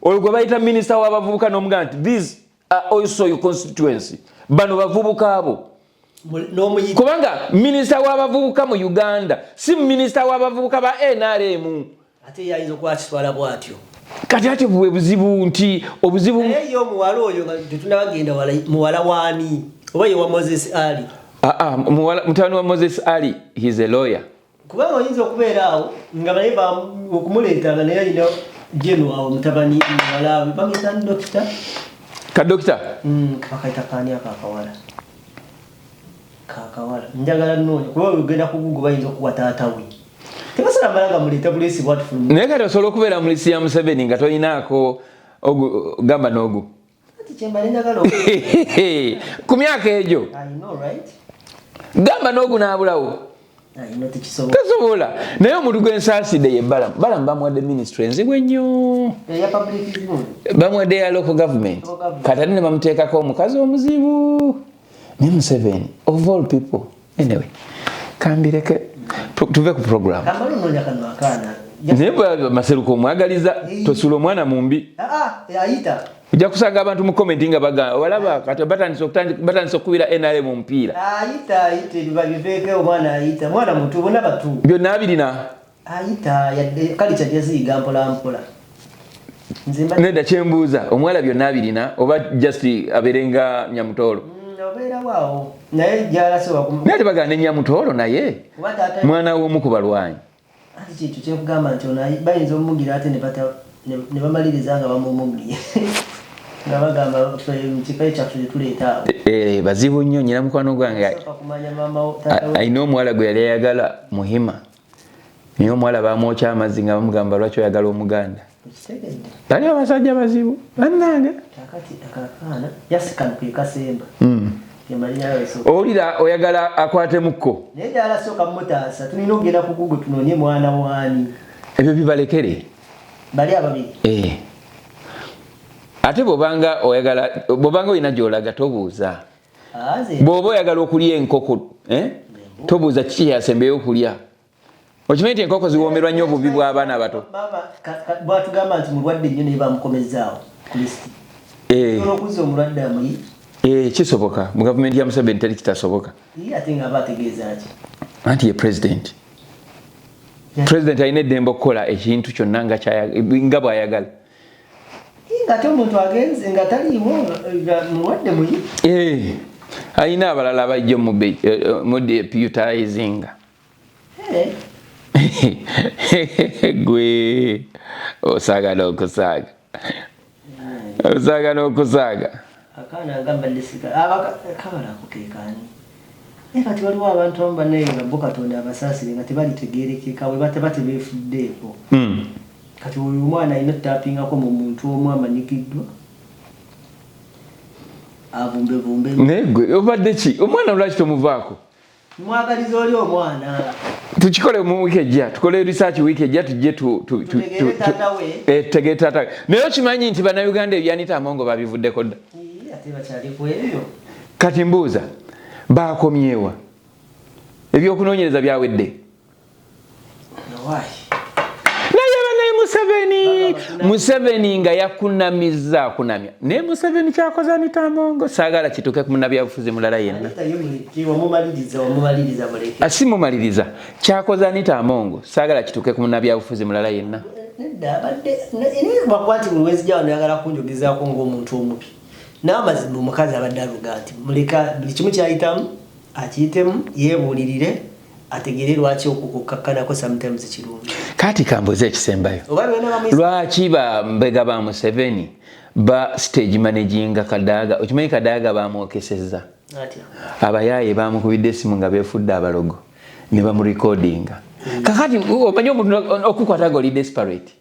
olwo gwe bayita minisita w'abavubuka n'omugamba nti these are also your constituency, bano bavubuka abo. N'omuyita. Kubanga minisita w'abavubuka mu Uganda si minisita w'abavubuka ba NRM. Ate ye ayinza okuba akitwala bw'atyo. Kati ate bwe buzibu nti obuzibu Naye ye omuwala oyo nga tetunabagenda wala, muwala waani? Oba ye wa Moses Ali? Ah, ah, mutabani wa Moses Ali, he's a lawyer. Kubanga oyinza okubeera awo nga naye okumuleeta nga naye alina geno awo mutabani muwala we bamuyita dokita. Ka dokita. Bakayita kaani ako akawala? Kakawala njagala nnoonya, kuba ogenda ku Google bayinza okuwa taata we. Tebasobola mala gamuleeta bulesi bwatufuluma. Naye kati osobola okubeera mu lisi ya Museveni nga tolinaako ogu gamba n'ogu. Ati kyembale njagala ku myaka egyo. I know, right? Gamba n'ogu n'abulawo. I know, tekisobola. Tasobola. Naye omuntu gwe nsaasidde ye Balamu. Balamu bamuwadde ministry enzibu ennyo. Eya public good. Bamuwadde ya local government. Local government. Kati ate ne bamuteekako omukazi omuzibu. Ne Museveni, of all people. Anyway, kambireke tuve ku program. Kamala onoonya kano akaana. Naye bwe Maseruko omwagaliza tosula omwana mu mbi. Ayita. Ojja kusanga abantu mu comment nga bagamba walaba kati batandise okukubira NRM omupiira. Ayita, ayita, ebiba biveeko omwana ayita. Mwana muto, bonna bato. Byonna abirina. Ayita, yadde culture gyeziyiga mpola mpola. Nze mba- Nedda kyembuuza, omuwala byonna abirina oba just abeere nga Nyamutoolo? Obeera waawo. Naye gy'alasobola kum- Naye tebagamba ne Nyamutoolo naye Kuba taata- mwana w'omu ku balwanyi. Anti kyekyo kyekugamba nti ono bayinza omumugira ate ne bamaliriza nga bamumugiye. Nga bagamba ffe mu kifo kyaffe tetuleeta awo. Bazibu nnyo, nnyina mukwano gwange Sooka kumanya maama wo, taata we. Alina omuwala gwe yali ayagala Muhima. Naye omuwala bamwokya amazzi nga bamugamba lwaki oyagala Omuganda. Okitegedde? Bali abasajja bazibu bannange. Kaakati akakaana yasikana ke kasemba. Owulira oyagala akwate mukko. Naye ddala sooka mutaasa, tulina okugenda ku Google tunoonye mwana waani. Ebyo bibalekere. Bali ababiri. Ate bw'obanga oyagala, bw'obanga olina gy'olaga tobuuza. Aze. Bw'oba oyagala okulya enkoko, tobuuza kiki kyasembeyo okulya. Okimanyi nti enkoko ziwoomerwa nnyo obubi bw'abaana abato. Maama, bw'atugamba nti mulwadde nnyo naye bamukomezzaawo ku lisiti. Osobola okuzza omulwadde amuyi? Kisoboka. Mu gavumenti ya Museveni teri kitasoboka. Ye ate ng'aba ategeeza ki? Anti ye president. President alina eddembe okukola ekintu kyonna nga bw'ayagala. Ye ng'ate omuntu agenze nga taliiwo, nga mulwadde muyi. Alina abalala abajja mu deputizinga. Gwe osaaga n'okusaaga. Osaaga n'okusaaga. Akaana agamba ndisika. Kabala ako ke kaani? Naye kati waliwo abantu abamu bannaye nga bo Katonda abasaasire nga tebalitegeerekeka bwe bataba tebeefuddeeko. Kati oyo omwana alina ottapingako mu muntu omu amanyikiddwa. Avumbevumbe. Naye gwe obadde ki? Omwana lwaki tomuvaako? Mwagaliza oli omwana. Tukikole mu wiiki ejja, tukole research wiiki ejja tujje Tutegeere taata we. Tutegeere taata we. Naye okimanyi nti Bannayuganda ebya Anita Among babivuddeko dda. Ii, ate bakyali ku ebyo. Kati mbuuza, baakomyewa? Ebyokunoonyereza byawedde. Why? Naye banaye Museveni nga yakunamizza akunamya. Naye Museveni kyakoze Anita Among, saagala kituuke ku munnabyabufuzi mulala yenna. Anita ye muleke, wamumaliriza, wamumaliriza muleke. Si mumaliriza. Kyakoze Anita Among, saagala kituuke ku munnabyabufuzi mulala yenna. Nedda, abadde, ne, lwakuba nti buli wenzija wano ayagala kunjogezaako ng'omuntu omubi. N'amazima omukazi abadde aluga nti muleka buli kimu ky'ayitamu akiyitemu, yeebuulirire, ategeere lwaki okukakkanako sometimes kirungi. Kati kambuuze ekisembayo. Oba byonna bamuyise- Lwaki ba mbega ba Museveni ba stage managinga Kadaga? Okimanyi Kadaga bamwokesezza? Atya? Abayaaye bamukubidde essimu nga beefudde abalogo ne bamurekodinga. Kakati omanyi omuntu okukwata ng'oli desperate.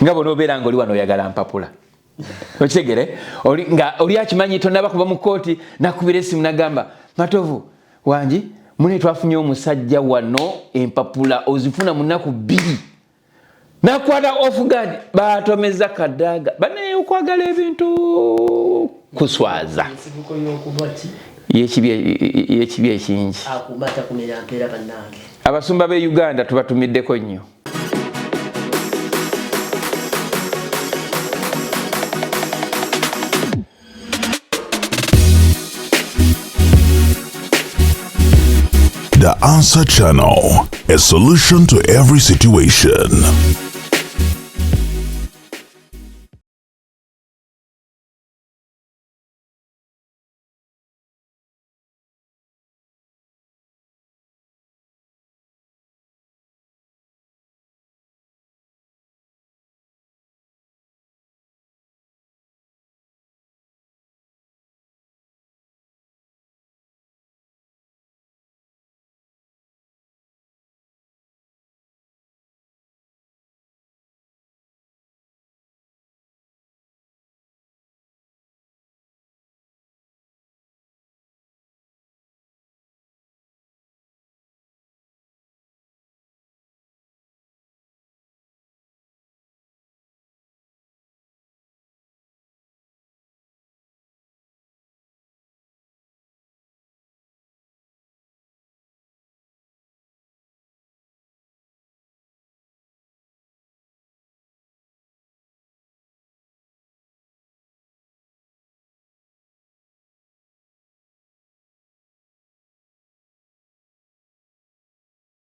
Nga bw'onoobeera ng'oli wano oyagala mpapula. Okitegere? Oli nga oli akimanyi tonnaba kuva mu kkooti, nakubira essimu n'agamba, Matovu wangi, mune twafunye omusajja wano empapula ozifuna mu nnaku bbiri. Nakwata off guard, baatomeza Kadaga. Bane okwagala ebintu kuswaza. Ensibuko y'okuba ki? Y'ekibi ekingi. Akuuma takumira mpeera bannange. Abasumba b'e Uganda tubatumiddeko nnyo. The Answer Channel, a solution to every situation.